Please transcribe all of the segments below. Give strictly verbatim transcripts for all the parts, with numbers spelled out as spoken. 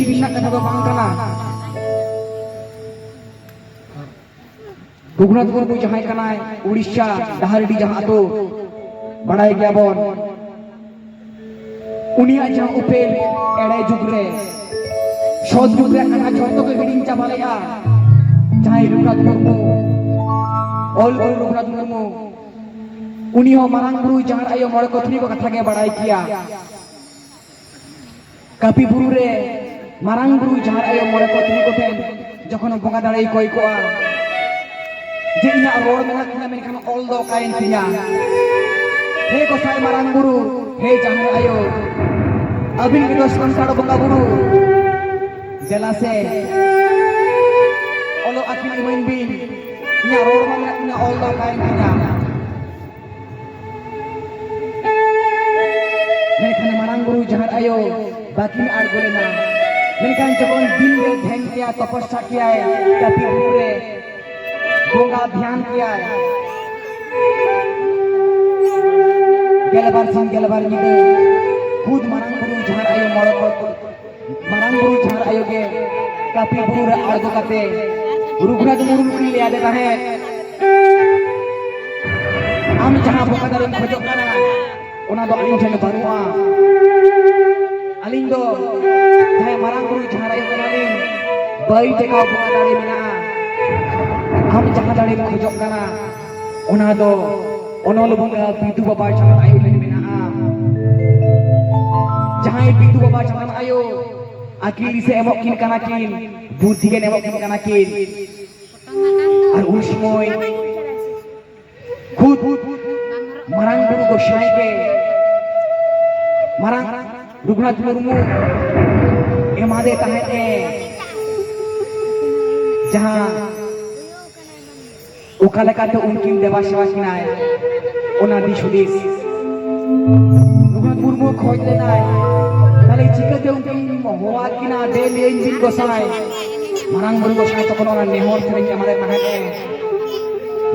ᱨᱮᱱᱟᱜ ᱠᱟᱛᱷᱟ ᱫᱚ ᱵᱟᱝ ᱠᱟᱱᱟ᱾ ᱨᱚᱜᱷᱩᱱᱟᱛᱷ ᱢᱩᱨᱢᱩ ᱡᱟᱦᱟᱸᱭ ᱠᱟᱱᱟᱭ, ᱩᱲᱤᱥᱥᱟ ᱰᱟᱦᱟᱨᱰᱤ ᱡᱟᱦᱟᱸ ᱟᱛᱳ ᱵᱟᱲᱟᱭ ᱜᱮᱭᱟᱵᱚᱱ, ᱩᱱᱤᱭᱟᱜ ᱡᱟᱦᱟᱸ ᱩᱯᱮᱞ ᱮᱲᱮ ᱡᱩᱜᱽ ᱨᱮ ᱥᱚᱛ ᱡᱩᱜᱽ ᱨᱮ ᱠᱟᱛᱷᱟ ᱡᱷᱚᱛᱚ ᱠᱚ ᱦᱤᱲᱤᱧ ᱪᱟᱵᱟ ᱞᱮᱫᱼᱟ᱾ ᱡᱟᱦᱟᱸᱭ ᱨᱚᱜᱷᱩᱱᱟᱛᱷ ᱢᱩᱨᱢᱩ, ᱚᱞ ᱜᱩᱨᱩ ᱨᱚᱜᱷᱩᱱᱟᱛᱷ ᱢᱩᱨᱢᱩ, ᱩᱱᱤ ᱦᱚᱸ ᱢᱟᱨᱟᱝ ᱵᱩᱨᱩ, ᱡᱟᱦᱮᱨ ᱟᱭᱳ, ᱢᱚᱬᱮ ᱠᱚ ᱛᱩᱨᱩᱭ ᱠᱚ ᱠᱟᱛᱷᱟ ᱜᱮ ᱵᱟᱲᱟᱭ ᱜᱮᱭᱟ᱾ ᱠᱟᱹᱯᱤ ᱵᱩᱨᱩ ᱨᱮ ᱢᱟᱨᱟᱝ ᱵᱩᱨᱩ, ᱡᱟᱦᱮᱨ ᱟᱭᱳ, ᱢᱚᱬᱮ ᱠᱚ ᱛᱩᱨᱩᱭ ᱠᱚ ᱴᱷᱮᱱ ᱡᱚᱠᱷᱚᱱ ᱵᱚᱸᱜᱟ ᱫᱟᱲᱮᱭ ᱠᱚᱭ ᱠᱚᱜᱼᱟ ᱡᱮ ᱤᱧᱟᱹᱜ ᱨᱚᱲ ᱢᱮᱱᱟᱜ ᱛᱤᱧᱟ, ᱢᱮᱱᱠᱷᱟᱱ ᱚᱞ ᱫᱚ ᱚᱠᱟᱭᱮᱱ ᱛᱤᱧᱟ? ᱦᱮ ᱜᱚᱸᱥᱟᱭ ᱢᱟᱨᱟᱝ ᱵᱩᱨᱩ, ᱦᱮ ᱡᱟᱦᱮᱨ ᱟᱭᱳ, ᱟᱹᱵᱤᱱ ᱜᱮᱫᱚ ᱥᱟᱱᱛᱟᱲ ᱵᱚᱸᱜᱟ ᱵᱩᱨᱩ, ᱫᱮᱞᱟ ᱥᱮ ᱚᱞᱚᱜ ᱟᱹᱠᱤᱞ ᱤᱢᱟᱹᱧ ᱵᱤᱱ, ᱤᱧᱟᱹᱜ ᱨᱚᱲ ᱢᱟ ᱢᱮᱱᱟᱜ ᱛᱤᱧᱟ, ᱚᱞ ᱫᱚ ᱚᱠᱟᱭᱮᱱ ᱛᱤᱧᱟ? ᱢᱮᱱᱠᱷᱟᱱ ᱢᱟᱨᱟᱝ ᱵᱩᱨᱩ ᱡᱟᱦᱮᱨ ᱟᱭᱳ ᱵᱟᱹᱠᱤᱱ ᱟᱬᱜᱚ ᱞᱮᱱᱟ᱾ ᱢᱮᱱᱠᱷᱟᱱ ᱡᱚᱠᱷᱚᱱ ᱫᱤᱱ ᱨᱮ ᱫᱷᱮᱭᱟᱱ ᱠᱮᱭᱟᱭ, ᱛᱚᱯᱚᱥᱟ ᱠᱮᱭᱟᱭ, ᱠᱟᱹᱯᱤ ᱵᱩᱨᱩ ᱨᱮ ᱵᱚᱸᱜᱟ ᱫᱷᱮᱭᱟᱱ ᱠᱮᱭᱟᱭ, ᱜᱮᱞᱵᱟᱨ ᱥᱤᱧ ᱜᱮᱞᱵᱟᱨ ᱧᱤᱫᱟᱹ ᱠᱷᱩᱫ ᱢᱟᱨᱟᱝ ᱵᱩᱨᱩ ᱡᱟᱦᱮᱨ ᱟᱭᱳ ᱢᱚᱬᱮ ᱠᱚ, ᱢᱟᱨᱟᱝ ᱵᱩᱨᱩ ᱡᱟᱦᱮᱨ ᱟᱭᱳ ᱜᱮ ᱠᱟᱹᱯᱤ ᱵᱩᱨᱩ ᱨᱮ ᱟᱬᱜᱚ ᱠᱟᱛᱮ ᱨᱚᱜᱷᱩᱱᱟᱛᱷ ᱢᱩᱨᱢᱩ ᱠᱤᱱ ᱞᱟᱹᱭ ᱟᱫᱮ ᱛᱟᱦᱮᱸᱫ, ᱟᱢ ᱡᱟᱦᱟᱸ ᱵᱚᱸᱜᱟ ᱫᱟᱲᱮᱢ ᱠᱷᱚᱡᱚᱜ ᱠᱟᱱᱟ, ᱚᱱᱟ ᱫᱚ ᱟᱹᱞᱤᱧ ᱴᱷᱮᱱ ᱵᱟᱹᱱᱩᱜᱼᱟ᱾ ᱟᱹᱞᱤᱧ ᱫᱚ ᱡᱟᱦᱟᱸᱭ ᱢᱟᱨᱟᱝ ᱵᱩᱨᱩ ᱡᱟᱦᱮᱨ ᱟᱭᱳ ᱠᱟᱱᱟᱞᱤᱧ, ᱵᱟᱹᱭ ᱴᱮᱠᱟᱣ ᱵᱚᱸᱜᱟ ᱫᱟᱲᱮ ᱢᱮᱱᱟᱜᱼᱟ᱾ ᱟᱢ ᱡᱟᱦᱟᱸ ᱫᱟᱲᱮᱢ ᱠᱷᱚᱡᱚᱜ ᱠᱟᱱᱟ, ᱚᱱᱟ ᱫᱚ ᱚᱱᱚᱞ ᱵᱚᱸᱜᱟ ᱵᱤᱫᱩ ᱵᱟᱵᱟ ᱡᱟᱦᱮᱨ ᱟᱭᱳ ᱴᱷᱮᱱ ᱢᱮᱱᱟᱜᱼᱟ᱾ ᱡᱟᱦᱟᱸᱭ ᱵᱤᱫᱩ ᱵᱟᱵᱟ ᱡᱟᱦᱮᱨ ᱟᱭᱳ ᱟᱹᱠᱤᱞ ᱫᱤᱥᱟᱹ ᱮᱢᱚᱜ ᱠᱤᱱ ᱠᱟᱱᱟ ᱠᱤᱱ, ᱵᱩᱫᱽᱫᱷᱤ ᱜᱮ ᱮᱢᱚᱜ ᱠᱤᱱ ᱠᱟᱱᱟ ᱠᱤᱱ᱾ ᱟᱨ ᱩᱱ ᱥᱚᱢᱚᱭ ᱠᱷᱩᱫ ᱢᱟᱨᱟᱝ ᱵᱩᱨᱩ ᱜᱚᱸᱥᱟᱭ ᱜᱮ ᱢᱟᱨᱟᱝ ᱨᱚᱜᱷᱩᱱᱟᱛᱷ ᱢᱩᱨᱢᱩ ᱮᱢᱟᱫᱮ ᱛᱟᱦᱮᱸᱫ ᱮ, ᱡᱟᱦᱟᱸ ᱚᱠᱟ ᱞᱮᱠᱟᱛᱮ ᱩᱱᱠᱤᱱ ᱫᱮᱵᱟ ᱥᱮᱵᱟ ᱠᱤᱱᱟᱭ, ᱚᱱᱟ ᱫᱤᱥ ᱦᱩᱫᱤᱥ ᱨᱚᱜᱷᱩᱱᱟᱛᱷ ᱢᱩᱨᱢᱩ ᱠᱷᱚᱡ ᱞᱮᱱᱟᱭ᱾ ᱛᱟᱦᱞᱮ ᱪᱤᱠᱟᱹᱛᱮ ᱩᱱᱠᱤᱱ ᱦᱚᱦᱚᱣᱟᱫ ᱠᱤᱱᱟ, ᱫᱮ ᱞᱟᱹᱭᱟᱹᱧ ᱵᱤᱱ ᱜᱚᱸᱥᱟᱭ? ᱢᱟᱨᱟᱝ ᱵᱩᱨᱩ ᱜᱚᱸᱥᱟᱭ ᱛᱚᱠᱷᱚᱱ ᱚᱱᱟ ᱱᱮᱦᱚᱨ ᱥᱮᱨᱮᱧ ᱮᱢᱟᱫᱮ ᱛᱟᱦᱮᱸᱫ ᱮ,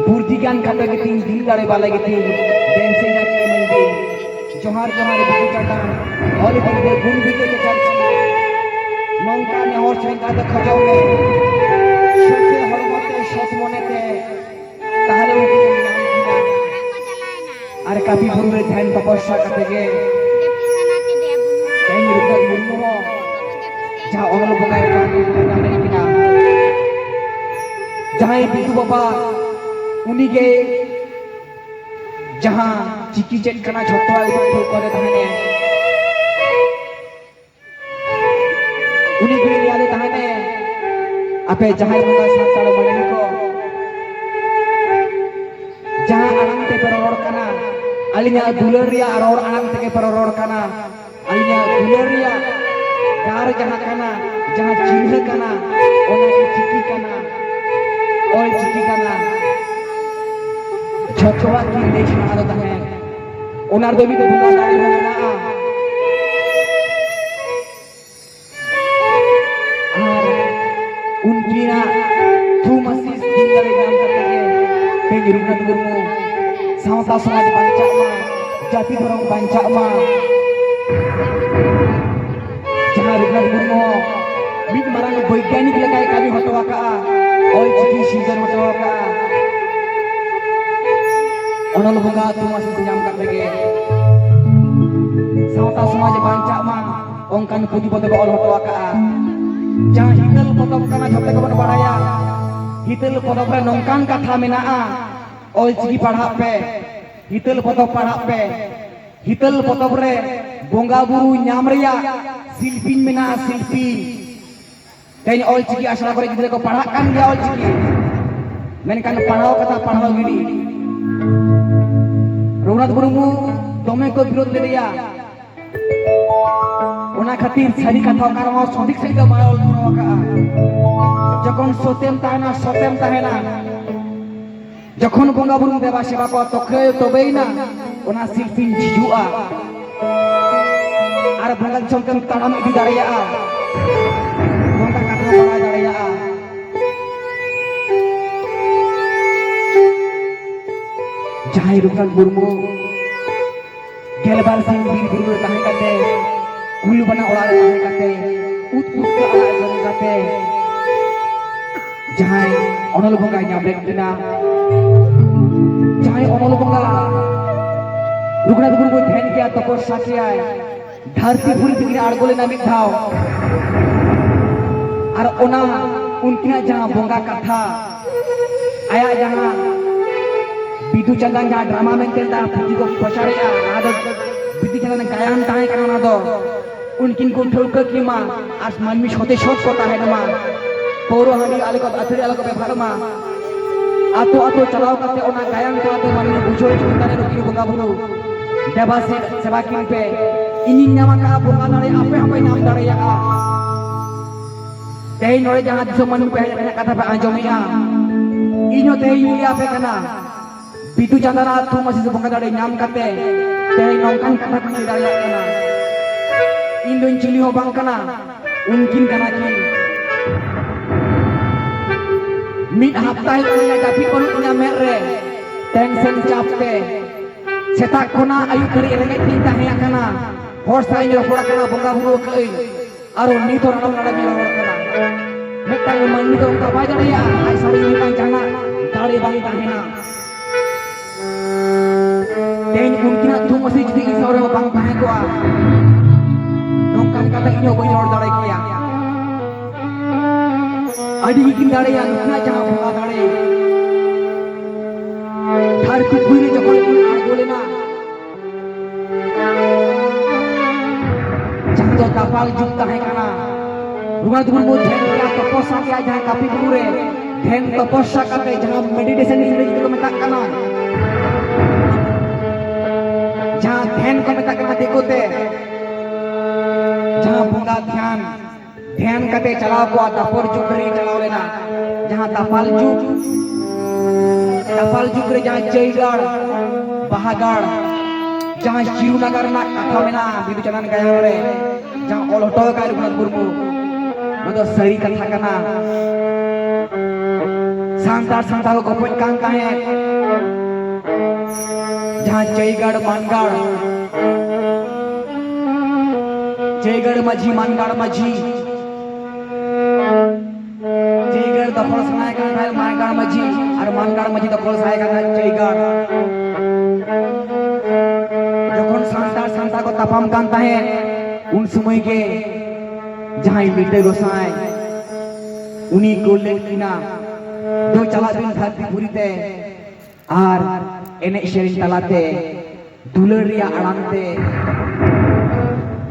ᱵᱩᱨᱫᱷᱤ ᱜᱟᱱ ᱠᱟᱛᱮ ᱜᱮᱛᱤᱧ, ᱫᱤᱞ ᱫᱟᱲᱮ ᱵᱟᱞᱮ ᱜᱮᱛᱤᱧ, ᱫᱮᱱ ᱥᱮ ᱡᱟᱹᱛᱤ ᱢᱟᱹᱭ ᱜᱮ᱾ ᱡᱚᱦᱟᱨ ᱡᱚᱦᱟᱨ ᱵᱤᱫᱩ ᱪᱟᱸᱫᱟᱱ, ᱚᱞ ᱵᱤᱫᱟᱹ ᱜᱩᱱ ᱵᱤᱫᱟᱹ ᱪᱮᱛᱟᱱ ᱪᱟᱸᱫᱟᱱ᱾ ᱪᱮᱸᱜᱷᱟ ᱫᱚ ᱠᱷᱚᱡᱚᱜ ᱢᱮ, ᱥᱚᱛᱮ ᱦᱚᱲᱢᱚ ᱛᱮ, ᱥᱚᱛ ᱢᱚᱱᱮ ᱛᱮ, ᱛᱟᱦᱞᱮ ᱩᱱᱠᱩ ᱠᱚ ᱧᱟᱢ ᱠᱤᱱᱟ᱾ ᱟᱨ ᱠᱟᱹᱯᱤ ᱵᱩᱨᱩ ᱨᱮ ᱫᱷᱮᱭᱟᱱ ᱛᱚᱯᱚᱥᱭᱟ ᱠᱟᱛᱮ ᱜᱮ ᱛᱮᱦᱮᱧ ᱨᱩᱯᱱᱟᱛᱷ ᱢᱩᱨᱢᱩ ᱦᱚᱸ ᱡᱟᱦᱟᱸ ᱚᱱᱚᱞ ᱵᱚᱸᱜᱟᱭ ᱧᱟᱢ ᱞᱮᱫ ᱠᱤᱱᱟ, ᱡᱟᱦᱟᱸᱭ ᱵᱤᱫᱩ ᱵᱟᱵᱟ ᱩᱱᱤᱜᱮ ᱡᱟᱦᱟᱸ ᱪᱤᱠᱤ ᱪᱮᱫ ᱠᱟᱱᱟ ᱡᱷᱚᱛᱚᱣᱟᱜ ᱩᱫᱩᱜ ᱴᱷᱟᱹᱣᱠᱟᱹ ᱨᱮ ᱛᱟᱦᱮᱱᱮ᱾ ᱩᱱᱤ ᱜᱮ ᱞᱟᱹᱭᱟᱫᱮ ᱛᱟᱦᱮᱱᱮ, ᱟᱯᱮ ᱡᱟᱦᱟᱸᱭ ᱵᱚᱸᱜᱟ ᱥᱟᱱᱛᱟᱲ ᱢᱟᱹᱱᱢᱤ ᱠᱚ, ᱡᱟᱦᱟᱸ ᱟᱲᱟᱝ ᱛᱮᱯᱮ ᱨᱚᱨᱚᱲ ᱠᱟᱱᱟ, ᱟᱹᱞᱤᱧᱟᱜ ᱫᱩᱞᱟᱹᱲ ᱨᱮᱭᱟᱜ ᱨᱚᱲ ᱟᱲᱟᱝ ᱛᱮᱜᱮ ᱯᱮ ᱨᱚᱨᱚᱲ ᱠᱟᱱᱟ, ᱟᱹᱞᱤᱧᱟᱜ ᱫᱩᱞᱟᱹᱲ ᱨᱮᱭᱟᱜ ᱰᱟᱦᱟᱨ ᱡᱟᱦᱟᱸ ᱠᱟᱱᱟ, ᱡᱟᱦᱟᱸ ᱪᱤᱱᱦᱟᱹ ᱠᱟᱱᱟ, ᱚᱱᱟ ᱜᱮ ᱪᱤᱠᱤ ᱠᱟᱱᱟ, ᱚᱞ ᱪᱤᱠᱤ ᱠᱟᱱᱟ᱾ ᱡᱷᱚᱛᱚᱣᱟᱜ ᱠᱤᱱ ᱞᱟᱹᱭ ᱥᱮᱬᱟ ᱟᱫᱚ ᱛᱟᱦᱮᱸᱫ᱾ ᱚᱱᱟ ᱨᱮᱫᱚ ᱢᱤᱫ ᱵᱚᱸᱜᱟ ᱫᱟᱲᱮ ᱦᱚᱸ ᱢᱮᱱᱟᱜᱼᱟ᱾ ᱟᱨ ᱩᱱᱠᱤᱱᱟᱜ ᱛᱷᱩᱢ ᱟᱥᱤᱥ ᱫᱤᱱ ᱫᱟᱲᱮ ᱧᱟᱢ ᱠᱟᱛᱮ ᱜᱮ ᱛᱮᱦᱮᱧ ᱨᱚᱜᱷᱩᱱᱟᱛᱷ ᱢᱩᱨᱢᱩ ᱥᱟᱶᱛᱟ ᱥᱚᱢᱟᱡᱽ ᱵᱟᱧᱪᱟᱜ ᱢᱟ, ᱡᱟᱹᱛᱤ ᱫᱷᱚᱨᱚᱢ ᱵᱟᱧᱪᱟᱜ ᱢᱟ᱾ ᱡᱟᱦᱟᱸ ᱨᱚᱜᱷᱩᱱᱟᱛᱷ ᱢᱩᱨᱢᱩ ᱢᱤᱫ ᱢᱟᱨᱟᱝ ᱵᱳᱭᱜᱟᱱᱤᱠ ᱞᱮᱠᱟᱭ ᱠᱟᱹᱢᱤ ᱦᱚᱴᱚ ᱟᱠᱟᱫᱼᱟ, ᱚᱞ ᱪᱤᱠᱤ ᱥᱤᱨᱡᱚᱱ ᱦᱚᱴᱚ ᱟᱠᱟᱫᱼᱟ᱾ ᱚᱱᱚᱞ ᱵᱚᱸᱜᱟ ᱛᱷᱩᱢ ᱟᱥᱤᱥ ᱧᱟᱢ ᱠᱟᱛᱮ ᱜᱮ ᱥᱟᱶᱛᱟ ᱥᱚᱢᱟᱡᱽ ᱵᱟᱧᱪᱟᱜ ᱢᱟ, ᱚᱱᱠᱟᱱ ᱯᱩᱛᱷᱤ ᱯᱚᱛᱚᱵ ᱮ ᱚᱞ ᱦᱚᱴᱚ ᱟᱠᱟᱫᱼᱟ᱾ ᱡᱟᱦᱟᱸ ᱦᱤᱛᱟᱹᱞ ᱯᱚᱛᱚᱵ ᱠᱟᱱᱟ, ᱡᱷᱚᱛᱚ ᱜᱮᱵᱚᱱ ᱵᱟᱲᱟᱭᱟ᱾ ᱦᱤᱛᱟᱹᱞ ᱯᱚᱛᱚᱵ ᱨᱮ ᱱᱚᱝᱠᱟᱱ ᱠᱟᱛᱷᱟ ᱢᱮᱱᱟᱜᱼᱟ, ᱚᱞ ᱪᱤᱠᱤ ᱯᱟᱲᱦᱟᱜ ᱯᱮ, ᱦᱤᱛᱟᱹᱞ ᱯᱚᱛᱚᱵ ᱯᱟᱲᱦᱟᱜ ᱯᱮ᱾ ᱦᱤᱛᱟᱹᱞ ᱯᱚᱛᱚᱵ ᱨᱮ ᱵᱚᱸᱜᱟ ᱵᱩᱨᱩ ᱧᱟᱢ ᱨᱮᱭᱟᱜ ᱥᱤᱞᱯᱤᱧ ᱢᱮᱱᱟᱜᱼᱟ, ᱥᱤᱞᱯᱤᱧ᱾ ᱛᱮᱦᱮᱧ ᱚᱞ ᱪᱤᱠᱤ ᱟᱥᱲᱟ ᱠᱚᱨᱮ ᱜᱤᱫᱽᱨᱟᱹ ᱠᱚ ᱯᱟᱲᱦᱟᱜ ᱠᱟᱱ ᱜᱮᱭᱟ ᱚᱞ ᱪᱤᱠᱤ, ᱢᱮᱱᱠᱷᱟᱱ ᱯᱟᱲᱦᱟᱣ ᱠᱟᱛᱷᱟ ᱯᱟᱲᱦᱟᱣ ᱜᱤᱰᱤ᱾ ᱨᱚᱜᱷᱩᱱᱟᱛᱷ ᱢᱩᱨᱢᱩ ᱫᱚᱢᱮ ᱠᱚ ᱵᱤᱨᱳᱫ ᱞᱮᱫᱮᱭᱟ᱾ ᱚᱱᱟ ᱠᱷᱟᱹᱛᱤᱨ ᱥᱟᱹᱨᱤ ᱠᱟᱛᱷᱟ ᱚᱠᱟ ᱨᱮᱦᱚᱸ ᱥᱚᱴᱷᱤᱠ ᱥᱟᱹᱦᱤᱡ ᱫᱚ ᱵᱟᱭ ᱚᱞ ᱫᱷᱚᱨᱟᱣ ᱟᱠᱟᱫᱼᱟ᱾ ᱡᱚᱠᱷᱚᱱ ᱥᱚᱛᱮᱢ ᱛᱟᱦᱮᱱᱟ, ᱥᱚᱛᱮᱢ ᱛᱟᱦᱮᱱᱟ, ᱡᱚᱠᱷᱚᱱ ᱵᱚᱸᱜᱟ ᱵᱩᱨᱩᱢ ᱫᱮᱵᱟ ᱥᱮᱵᱟ ᱠᱚᱣᱟ, ᱛᱚᱠᱷᱮ ᱛᱚᱵᱮᱭᱮᱱᱟ ᱚᱱᱟ ᱥᱤᱞᱯᱤᱧ ᱡᱷᱤᱡᱩᱜᱼᱟ᱾ ᱟᱨ ᱵᱚᱸᱜᱟ ᱫᱤᱥᱚᱢ ᱛᱮᱢ ᱛᱟᱲᱟᱢ ᱤᱫᱤ ᱫᱟᱲᱮᱭᱟᱜᱼᱟ, ᱵᱚᱸᱜᱟ ᱠᱟᱛᱷᱟ ᱵᱟᱲᱟᱭ ᱫᱟᱲᱮᱭᱟᱜᱼᱟ᱾ ᱡᱟᱦᱟᱸᱭ ᱨᱚᱜᱷᱩᱱᱟᱛᱷ ᱢᱩᱨᱢᱩ ᱜᱮᱞᱵᱟᱨ ᱥᱤᱧ ᱵᱤᱨ ᱵᱩᱨᱩ ᱨᱮ ᱛᱟᱦᱮᱸ ᱠᱟᱛᱮ, ᱠᱩᱞ ᱵᱟᱱᱟ ᱚᱲᱟᱜ ᱨᱮ ᱛᱟᱦᱮᱸ ᱠᱟᱛᱮ, ᱩᱫ ᱯᱩᱴᱠᱟᱹ ᱟᱲᱟᱜ ᱡᱚᱢ ᱠᱟᱛᱮ, ᱛᱮ ᱡᱟᱦᱟᱸᱭ ᱚᱱᱚᱞ ᱵᱚᱸᱜᱟᱭ ᱧᱟᱢ ᱞᱮᱫ ᱠᱤᱱᱟ, ᱡᱟᱦᱟᱸᱭ ᱚᱱᱚᱞ ᱵᱚᱸᱜᱟ ᱨᱚᱜᱷᱩᱱᱟᱛᱷ ᱢᱩᱨᱢᱩᱭ ᱫᱷᱮᱱ ᱠᱮᱭᱟ, ᱛᱚᱯᱚᱥᱟ ᱠᱮᱭᱟᱭ, ᱫᱷᱟᱹᱨᱛᱤ ᱯᱩᱨᱤ ᱛᱮᱠᱤᱱ ᱟᱬᱜᱚ ᱞᱮᱱᱟ ᱢᱤᱫ ᱫᱷᱟᱣ᱾ ᱟᱨ ᱚᱱᱟ ᱩᱱᱠᱤᱱᱟᱜ ᱡᱟᱦᱟᱸ ᱵᱚᱸᱜᱟ ᱠᱟᱛᱷᱟ, ᱟᱭᱟᱜ ᱡᱟᱦᱟᱸ ᱵᱤᱫᱩ ᱪᱟᱸᱫᱟᱱ ᱡᱟᱦᱟᱸ ᱰᱨᱟᱢᱟ ᱢᱮᱱᱛᱮ ᱱᱮᱛᱟᱨ ᱯᱩᱛᱷᱤ ᱠᱚ ᱯᱨᱚᱪᱟᱨᱮᱜᱼᱟ, ᱚᱱᱟ ᱫᱚ ᱵᱤᱫᱩ ᱪᱟᱸᱫᱟᱱ ᱜᱟᱭᱟᱱ ᱛᱟᱦᱮᱸ ᱠᱟᱱᱟ᱾ ᱚᱱᱟ ᱫᱚ ᱩᱱᱠᱤᱱ ᱠᱚ ᱴᱷᱟᱹᱣᱠᱟᱹ ᱠᱤᱢᱟ ᱟᱨ ᱢᱟᱹᱱᱢᱤ ᱥᱚᱛᱮ ᱥᱚᱛ ᱠᱚ ᱛᱟᱦᱮᱱ ᱢᱟ, ᱯᱟᱹᱣᱨᱟᱹ ᱦᱟᱺᱰᱤ ᱟᱞᱚ ᱠᱚ ᱟᱹᱛᱷᱟᱹᱲᱤ ᱟᱞᱚ ᱠᱚ ᱵᱮᱵᱷᱟᱨ ᱢᱟ᱾ ᱟᱛᱳ ᱟᱛᱳ ᱪᱟᱞᱟᱣ ᱠᱟᱛᱮ ᱚᱱᱟ ᱜᱟᱭᱟᱱ ᱛᱟᱞᱟᱛᱮ ᱢᱟᱹᱱᱢᱤ ᱵᱩᱡᱷᱟᱹᱣ ᱦᱚᱪᱚ ᱠᱚ ᱛᱟᱦᱮᱸ ᱱᱩᱠᱤᱱ ᱵᱚᱸᱜᱟ ᱵᱩᱨᱩ ᱫᱮᱵᱟ ᱥᱮ-, ᱥᱮᱵᱟ ᱠᱤᱱ ᱯᱮ, ᱤᱧᱤᱧ ᱧᱟᱢ ᱟᱠᱟᱫᱼᱟ ᱵᱚᱸᱜᱟ ᱫᱟᱲᱮ, ᱟᱯᱮ ᱦᱚᱸᱯᱮ ᱧᱟᱢ ᱫᱟᱲᱮᱭᱟᱜᱼᱟ᱾ ᱛᱮᱦᱮᱧ ᱱᱚᱰᱮ ᱡᱟᱦᱟᱸ ᱫᱤᱥᱚᱢ ᱢᱟᱹᱱᱢᱤ ᱯᱮ ᱦᱮᱡ ᱟᱠᱟᱱᱟ, ᱠᱟᱛᱷᱟ ᱯᱮ ᱟᱸᱡᱚᱢᱮᱜᱼᱟ, ᱤᱧ ᱦᱚᱸ ᱛᱮᱦᱮᱧ ᱤᱧ ᱞᱟᱹᱭ ᱟᱯᱮ ᱠᱟᱱᱟ, ᱵᱤᱫᱩ ᱪᱟᱸᱫᱟᱱᱟᱜ ᱛᱷᱩᱢ ᱟᱥᱤᱥ ᱵᱚᱸᱜᱟ ᱫᱟᱲᱮ ᱧᱟᱢ ᱠᱟᱛᱮ ᱛᱮᱦᱮᱧ ᱱᱚᱝᱠᱟᱱ ᱠᱟᱛᱷᱟ ᱠᱚᱧ ᱞᱟᱹᱭ ᱫᱟᱲᱮᱭᱟᱜ ᱠᱟᱱᱟ᱾ ᱤᱧ ᱫᱚᱧ ᱪᱤᱞᱤ ᱦᱚᱸ ᱵᱟᱝ ᱠᱟᱱᱟ, ᱩᱱᱠᱤᱱ ᱠᱟᱱᱟ ᱠᱤᱱ᱾ ᱢᱤᱫ ᱦᱟᱯᱛᱟ ᱦᱩᱭᱩᱜ ᱠᱟᱱᱟ ᱡᱟᱹᱯᱤᱫ ᱵᱟᱹᱱᱩᱜ ᱛᱤᱧᱟ ᱢᱮᱫ ᱨᱮ, ᱴᱮᱱᱥᱮᱱ ᱪᱟᱯ ᱛᱮ᱾ ᱥᱮᱛᱟᱜ ᱠᱷᱚᱱᱟᱜ ᱟᱹᱭᱩᱵ ᱫᱷᱟᱹᱨᱤᱡ ᱨᱮᱸᱜᱮᱡ ᱛᱤᱧ ᱛᱟᱦᱮᱸ ᱟᱠᱟᱱᱟ, ᱦᱚᱲ ᱥᱟᱶ ᱤᱧ ᱨᱚᱯᱚᱲ ᱟᱠᱟᱱᱟ, ᱵᱚᱸᱜᱟ ᱵᱩᱨᱩ ᱟᱠᱟᱫ ᱟᱹᱧ, ᱟᱨᱚ ᱱᱤᱛ ᱦᱚᱸ ᱨᱟᱲᱟᱢ ᱨᱟᱲᱟᱢ ᱤᱧ ᱨᱚᱲ ᱠᱟᱱᱟ᱾ ᱢᱤᱫᱴᱟᱝ ᱢᱟᱹᱱᱢᱤ ᱫᱚ ᱚᱱᱠᱟ ᱵᱟᱭ ᱫᱟᱲᱮᱭᱟᱜᱼᱟ, ᱟᱡ ᱥᱟᱹᱨᱤ ᱢᱤᱫᱴᱟᱝ ᱡᱟᱦᱟᱱᱟᱜ ᱫᱟᱲᱮ ᱵᱟᱝ ᱛᱟᱦᱮᱱᱟ᱾ ᱛᱮᱦᱮᱧ ᱩᱱᱠᱤᱱᱟᱜ ᱛᱷᱩᱢ ᱟᱥᱤᱥ ᱡᱩᱫᱤ ᱤᱧ ᱥᱟᱶ ᱨᱮᱦᱚᱸ ᱵᱟᱝ ᱛᱟᱦᱮᱸ ᱠᱚᱜᱼᱟ, ᱱᱚᱝᱠᱟᱱ ᱠᱟᱛᱷᱟ ᱤᱧ ᱦᱚᱸ ᱵᱟᱹᱧ ᱨᱚᱲ ᱫᱟᱲᱮ ᱠᱮᱭᱟ᱾ ᱟᱹᱰᱤ ᱜᱮᱠᱤᱱ ᱫᱟᱲᱮᱭᱟ ᱱᱩᱠᱤᱱᱟᱜ ᱡᱟᱦᱟᱸ ᱵᱚᱸᱜᱟ ᱫᱟᱲᱮ᱾ ᱫᱷᱟᱹᱨᱛᱤ ᱯᱩᱨᱤ ᱨᱮ ᱡᱚᱠᱷᱚᱱ ᱠᱤᱱ ᱟᱬᱜᱚ ᱞᱮᱱᱟ, ᱡᱟᱦᱟᱸ ᱫᱚ ᱫᱟᱯᱟᱞ ᱡᱩᱜᱽ ᱛᱟᱦᱮᱸ ᱠᱟᱱᱟ, ᱨᱚᱜᱷᱩᱱᱟᱛᱷ ᱢᱩᱨᱢᱩ ᱫᱷᱮᱱ ᱨᱮᱭᱟᱜ ᱛᱚᱯᱚᱥᱟ ᱠᱮᱫᱼᱟ, ᱡᱟᱦᱟᱸ ᱠᱟᱹᱯᱤ ᱵᱩᱨᱩ ᱨᱮ ᱫᱷᱮᱱ ᱛᱚᱯᱚᱥᱟ ᱠᱟᱛᱮ ᱡᱟᱦᱟᱸ ᱢᱮᱰᱤᱴᱮᱥᱚᱱ ᱤᱝᱨᱮᱡᱤ ᱛᱮᱠᱚ ᱢᱮᱛᱟᱜ ᱠᱟᱱᱟ, ᱡᱟᱦᱟᱸ ᱫᱷᱮᱱ ᱠᱚ ᱢᱮᱛᱟᱜ ᱠᱟᱱᱟ ᱫᱤᱠᱩ ᱛᱮ, ᱡᱟᱦᱟᱸ ᱵᱚᱸᱜᱟ ᱫᱷᱮᱭᱟᱱ, ᱫᱷᱮᱭᱟᱱ ᱠᱟᱛᱮ ᱪᱟᱞᱟᱣ ᱠᱚᱜᱼᱟ, ᱫᱟᱯᱚᱨ ᱡᱩᱜᱽ ᱨᱮ ᱪᱟᱞᱟᱣ ᱞᱮᱱᱟ᱾ ᱡᱟᱦᱟᱸ ᱫᱟᱯᱟᱞ ᱡᱩᱜᱽ, ᱫᱟᱯᱟᱞ ᱡᱩᱜᱽ ᱨᱮ ᱡᱟᱦᱟᱸ ᱪᱟᱹᱭᱜᱟᱲ, ᱵᱟᱦᱟᱜᱟᱲ, ᱡᱟᱦᱟᱸ ᱪᱤᱨᱩᱱᱟᱜᱟᱨ ᱨᱮᱱᱟᱜ ᱠᱟᱛᱷᱟ ᱢᱮᱱᱟᱜᱼᱟ ᱵᱤᱫᱩ ᱪᱟᱸᱫᱟᱱ ᱜᱟᱭᱟᱱ ᱨᱮ, ᱡᱟᱦᱟᱸ ᱚᱞ ᱦᱚᱴᱚ ᱟᱠᱟᱫ ᱨᱚᱜᱷᱩᱱᱟᱛᱷ ᱢᱩᱨᱢᱩ, ᱱᱚᱣᱟ ᱫᱚ ᱥᱟᱹᱨᱤ ᱠᱟᱛᱷᱟ ᱠᱟᱱᱟ᱾ ᱥᱟᱱᱛᱟᱲ ᱥᱟᱱᱛᱟᱲ ᱠᱚ ᱜᱚᱯᱚᱡ ᱠᱟᱱ ᱛᱟᱦᱮᱸᱫ, ᱡᱟᱦᱟᱸ ᱪᱟᱹᱭᱜᱟᱲ ᱢᱟᱱᱜᱟᱲ, ᱪᱟᱹᱭᱜᱟᱲ ᱢᱟᱹᱡᱷᱤ, ᱢᱟᱱᱜᱟᱲ ᱢᱟᱹᱡᱷᱤ, ᱫᱚᱠᱷᱚᱞ ᱥᱟᱱᱟᱭᱮ ᱠᱟᱱ ᱛᱟᱦᱮᱸᱫ ᱢᱟᱱᱜᱟᱲ ᱢᱟᱹᱡᱷᱤ, ᱟᱨ ᱢᱟᱱᱜᱟᱲ ᱢᱟᱹᱡᱷᱤ ᱫᱚᱠᱷᱚᱞ ᱥᱟᱱᱟᱭᱮ ᱠᱟᱱ ᱛᱟᱦᱮᱸᱫ ᱪᱟᱹᱭᱜᱟᱲ᱾ ᱡᱚᱠᱷᱚᱱ ᱥᱟᱱᱛᱟᱲ ᱥᱟᱱᱛᱟᱲ ᱠᱚ ᱛᱟᱯᱟᱢ ᱠᱟᱱ ᱛᱟᱦᱮᱸᱫ, ᱩᱱ ᱥᱚᱢᱚᱭ ᱜᱮ ᱡᱟᱦᱟᱸᱭ ᱞᱤᱴᱟᱹ ᱜᱚᱸᱥᱟᱭ, ᱩᱱᱤ ᱠᱩᱞ ᱞᱮᱫ ᱠᱤᱱᱟ, "ᱫᱩ ᱪᱟᱞᱟᱜ ᱵᱤᱱ ᱫᱷᱟᱹᱨᱛᱤ ᱯᱩᱨᱤ ᱛᱮ ᱟᱨ ᱮᱱᱮᱡ ᱥᱮᱨᱮᱧ ᱛᱟᱞᱟᱛᱮ ᱫᱩᱞᱟᱹᱲ ᱨᱮᱭᱟᱜ ᱟᱲᱟᱝ ᱛᱮ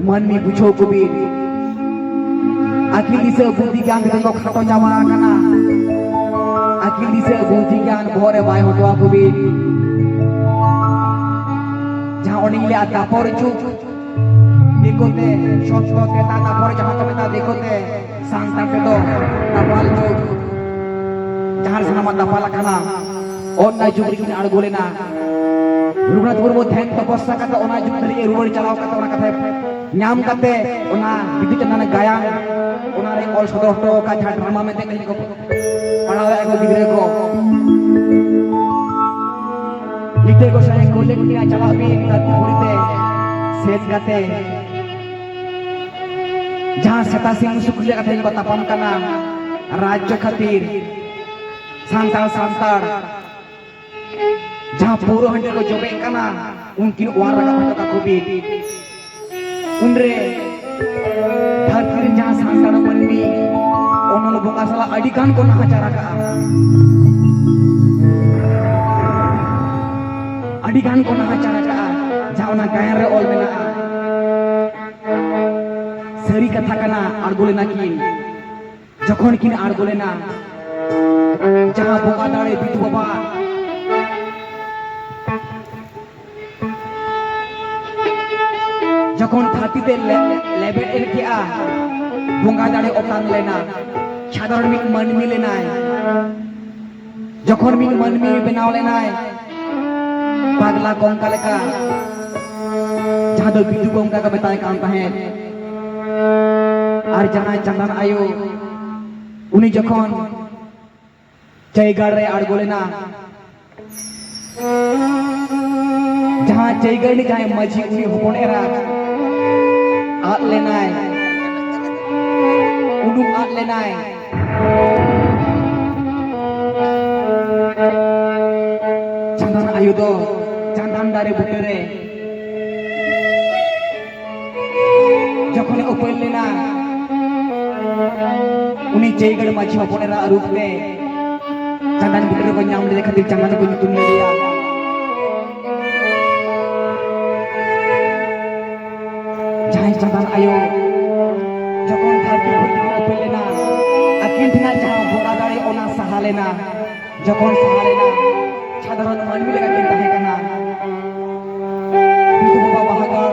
ᱢᱟᱹᱱᱢᱤ ᱵᱩᱡᱷᱟᱹᱣ ᱠᱚᱵᱤᱱ᱾ ᱟᱹᱠᱤᱞ ᱫᱤᱥᱟᱹ ᱵᱩᱫᱷᱤ ᱜᱮᱭᱟᱱ ᱠᱚᱫᱚ ᱠᱚ ᱠᱷᱟᱴᱚ ᱪᱟᱵᱟ ᱟᱠᱟᱱᱟ᱾ ᱟᱹᱠᱤᱞ ᱫᱤᱥᱟᱹ ᱵᱩᱫᱷᱤ ᱜᱮᱭᱟᱱ ᱵᱚᱦᱚᱜ ᱨᱮ ᱵᱟᱭ ᱦᱚᱴᱚ ᱟᱠᱚ ᱵᱤᱱ᱾" ᱡᱟᱦᱟᱸ ᱚᱸᱰᱮᱧ ᱞᱟᱹᱭᱟ ᱫᱟᱯᱚᱨ ᱡᱩᱜᱽ, ᱫᱤᱠᱩᱛᱮ ᱥᱚᱛ ᱥᱚᱛ ᱛᱮᱛᱟ ᱫᱟᱯᱚᱨ, ᱡᱟᱦᱟᱸ ᱠᱚ ᱢᱮᱛᱟᱜᱼᱟ ᱫᱤᱠᱩᱛᱮ, ᱥᱟᱱᱛᱟᱲ ᱛᱮᱫᱚ ᱫᱟᱯᱟᱞ ᱡᱩᱜᱽ, ᱡᱟᱦᱟᱸ ᱨᱮ ᱥᱟᱱᱟᱢᱟᱜ ᱫᱟᱯᱟᱞ ᱟᱠᱟᱱᱟ, ᱚᱱᱟ ᱡᱩᱜᱽ ᱨᱮᱠᱤᱱ ᱟᱬᱜᱚ ᱞᱮᱱᱟ᱾ ᱨᱚᱜᱷᱩᱱᱟᱛᱷ ᱢᱩᱨᱢᱩ ᱫᱷᱮᱱ ᱛᱚᱯᱚᱥᱥᱟ ᱠᱟᱛᱮ ᱚᱱᱟ ᱡᱩᱜᱽ ᱫᱷᱟᱹᱨᱤᱡ ᱮ ᱨᱩᱣᱟᱹᱲ ᱪᱟᱞᱟᱣ ᱠᱟᱛᱮ ᱚᱱᱟ ᱠᱟᱛᱷᱟᱭ ᱧᱟᱢ ᱠᱟᱛᱮ ᱚᱱᱟ ᱵᱤᱫᱩ ᱪᱟᱸᱫᱟᱱ ᱜᱟᱭᱟᱱ ᱚᱱᱟ ᱨᱮ ᱚᱞ ᱥᱚᱫᱚᱨ ᱦᱚᱴᱚ ᱟᱠᱟᱫ ᱡᱟᱦᱟᱸ ᱰᱨᱟᱢᱟ ᱢᱮᱱᱛᱮ ᱠᱟᱹᱦᱱᱤ ᱠᱚ ᱯᱟᱲᱦᱟᱣᱮᱫ ᱠᱚ ᱜᱤᱫᱽᱨᱟᱹ ᱠᱚ᱾ ᱞᱤᱴᱟᱹ ᱜᱚᱸᱥᱟᱭ ᱠᱚ ᱞᱟᱹᱭ ᱠᱮᱫᱟ, ᱪᱟᱞᱟᱜ ᱵᱤᱱ ᱫᱷᱟᱹᱨᱛᱤ ᱯᱩᱨᱤ ᱛᱮ ᱥᱮᱱ ᱠᱟᱛᱮ ᱡᱟᱦᱟᱸ ᱥᱮᱛᱟ ᱥᱤᱢ ᱥᱩᱠᱨᱤ ᱠᱟᱛᱷᱟ ᱠᱚ ᱛᱟᱯᱟᱢ ᱠᱟᱱᱟ ᱨᱟᱡᱽᱡᱚ ᱠᱷᱟᱹᱛᱤᱨ, ᱥᱟᱱᱛᱟᱲ ᱥᱟᱱᱛᱟᱲ ᱡᱟᱦᱟᱸ ᱯᱟᱹᱣᱨᱟᱹ ᱦᱟᱺᱰᱤ ᱨᱮᱠᱚ ᱡᱚᱵᱮᱜ ᱠᱟᱱᱟ, ᱩᱱᱠᱤᱱ ᱚᱣᱟᱨ ᱨᱟᱠᱟᱵ ᱦᱚᱴᱚ ᱠᱟᱠᱚ ᱵᱤᱱ᱾ ᱩᱱᱨᱮ ᱫᱷᱟᱹᱨᱛᱤ ᱨᱮ ᱡᱟᱦᱟᱸ ᱥᱟᱱᱛᱟᱲ ᱢᱟᱹᱱᱢᱤ ᱚᱱᱚᱞ ᱵᱚᱸᱜᱟ ᱥᱟᱞᱟᱜ ᱟᱹᱰᱤ ᱜᱟᱱ ᱠᱚ ᱱᱟᱦᱟᱪᱟᱨ ᱟᱠᱟᱜᱼᱟ, ᱟᱹᱰᱤ ᱜᱟᱱ ᱠᱚ ᱱᱟᱦᱟᱪᱟᱨ ᱟᱠᱟᱜᱼᱟ, ᱡᱟᱦᱟᱸ ᱚᱱᱟ ᱜᱟᱭᱟᱱ ᱨᱮ ᱚᱞ ᱢᱮᱱᱟᱜᱼᱟ᱾ ᱥᱟᱹᱨᱤ ᱠᱟᱛᱷᱟ ᱠᱟᱱᱟ, ᱟᱬᱜᱚ ᱞᱮᱱᱟ ᱠᱤᱱ᱾ ᱡᱚᱠᱷᱚᱱ ᱠᱤᱱ ᱟᱬᱜᱚ ᱞᱮᱱᱟ, ᱡᱟᱦᱟᱸ ᱵᱚᱸᱜᱟ ᱫᱟᱲᱮ ᱵᱤᱫᱩ ᱵᱟᱵᱟ ᱡᱚᱠᱷᱚᱱ ᱫᱷᱟᱹᱨᱛᱤ ᱛᱮ ᱞᱮ-, ᱞᱮᱵᱮᱫ ᱮᱱ ᱠᱮᱜᱼᱟ, ᱵᱚᱸᱜᱟ ᱫᱟᱲᱮ ᱚᱴᱟᱝ ᱞᱮᱱᱟ, ᱥᱟᱫᱷᱟᱨᱚᱱ ᱢᱤᱫ ᱢᱟᱹᱱᱢᱤ ᱞᱮᱱᱟᱭ᱾ ᱡᱚᱠᱷᱚᱱ ᱢᱤᱫ ᱢᱟᱹᱱᱢᱤ ᱵᱮᱱᱟᱣ ᱞᱮᱱᱟᱭ, ᱯᱟᱜᱽᱞᱟ ᱠᱚᱝᱠᱟ ᱞᱮᱠᱟ, ᱡᱟᱦᱟᱸ ᱫᱚ ᱵᱤᱫᱩ ᱠᱚᱝᱠᱟ ᱠᱚ ᱢᱮᱛᱟᱭ ᱠᱟᱱ ᱛᱟᱦᱮᱸᱫ᱾ ᱟᱨ ᱡᱟᱦᱟᱸᱭ ᱪᱟᱸᱫᱟᱱ ᱟᱭᱳ, ᱩᱱᱤ ᱡᱚᱠᱷᱚᱱ ᱪᱟᱹᱭᱜᱟᱲ ᱨᱮ ᱟᱬᱜᱚ ᱞᱮᱱᱟ, ᱡᱟᱦᱟᱸ ᱪᱟᱹᱭᱜᱟᱲ ᱨᱤᱱᱤᱡ ᱡᱟᱦᱟᱸᱭ ᱢᱟᱹᱡᱷᱤ, ᱩᱱᱤ ᱦᱚᱯᱚᱱ ᱮᱨᱟ ᱟᱫ ᱞᱮᱱᱟᱭ, ᱩᱰᱩᱠ ᱟᱫ ᱞᱮᱱᱟᱭ᱾ ᱫᱚ ᱪᱟᱸᱫᱟᱱ ᱫᱟᱨᱮ ᱵᱩᱴᱟᱹ ᱨᱮ ᱡᱚᱠᱷᱚᱱᱮ ᱩᱯᱟᱹᱭ ᱞᱮᱱᱟ, ᱩᱱᱤ ᱪᱟᱹᱭᱜᱟᱲ ᱢᱟᱹᱡᱷᱤ ᱦᱚᱯᱚᱱ ᱮᱨᱟ ᱨᱩᱯ ᱛᱮ ᱪᱟᱸᱫᱟᱱ ᱵᱩᱴᱟᱹ ᱨᱮᱠᱚ ᱧᱟᱢ ᱞᱮᱫᱮ ᱠᱷᱟᱹᱛᱤᱨ ᱪᱟᱸᱫᱟᱱ ᱠᱚ ᱧᱩᱛᱩᱢ ᱞᱮᱫᱮᱭᱟ᱾ ᱡᱟᱦᱟᱸᱭ ᱪᱟᱸᱫᱟᱱ ᱟᱭᱳ ᱡᱚᱠᱷᱚᱱ ᱫᱷᱟᱹᱨᱛᱤ ᱯᱩᱨᱤ ᱛᱮᱠᱤᱱ ᱩᱯᱮᱞ ᱞᱮᱱᱟ, ᱟᱹᱠᱤᱱ ᱴᱷᱮᱱᱟᱜ ᱡᱟᱦᱟᱸ ᱵᱚᱲᱟ ᱫᱟᱲᱮ ᱚᱱᱟ ᱥᱟᱦᱟ ᱞᱮᱱᱟ᱾ ᱡᱚᱠᱷᱚᱱ ᱥᱟᱦᱟ ᱞᱮᱱᱟ, ᱥᱟᱫᱷᱟᱨᱚᱱ ᱢᱟᱹᱱᱢᱤ ᱞᱮᱠᱟ ᱠᱤᱱ ᱛᱟᱦᱮᱸ ᱠᱟᱱᱟ᱾ ᱵᱤᱫᱩ ᱵᱟᱵᱟ ᱵᱟᱦᱟᱜᱟᱲ,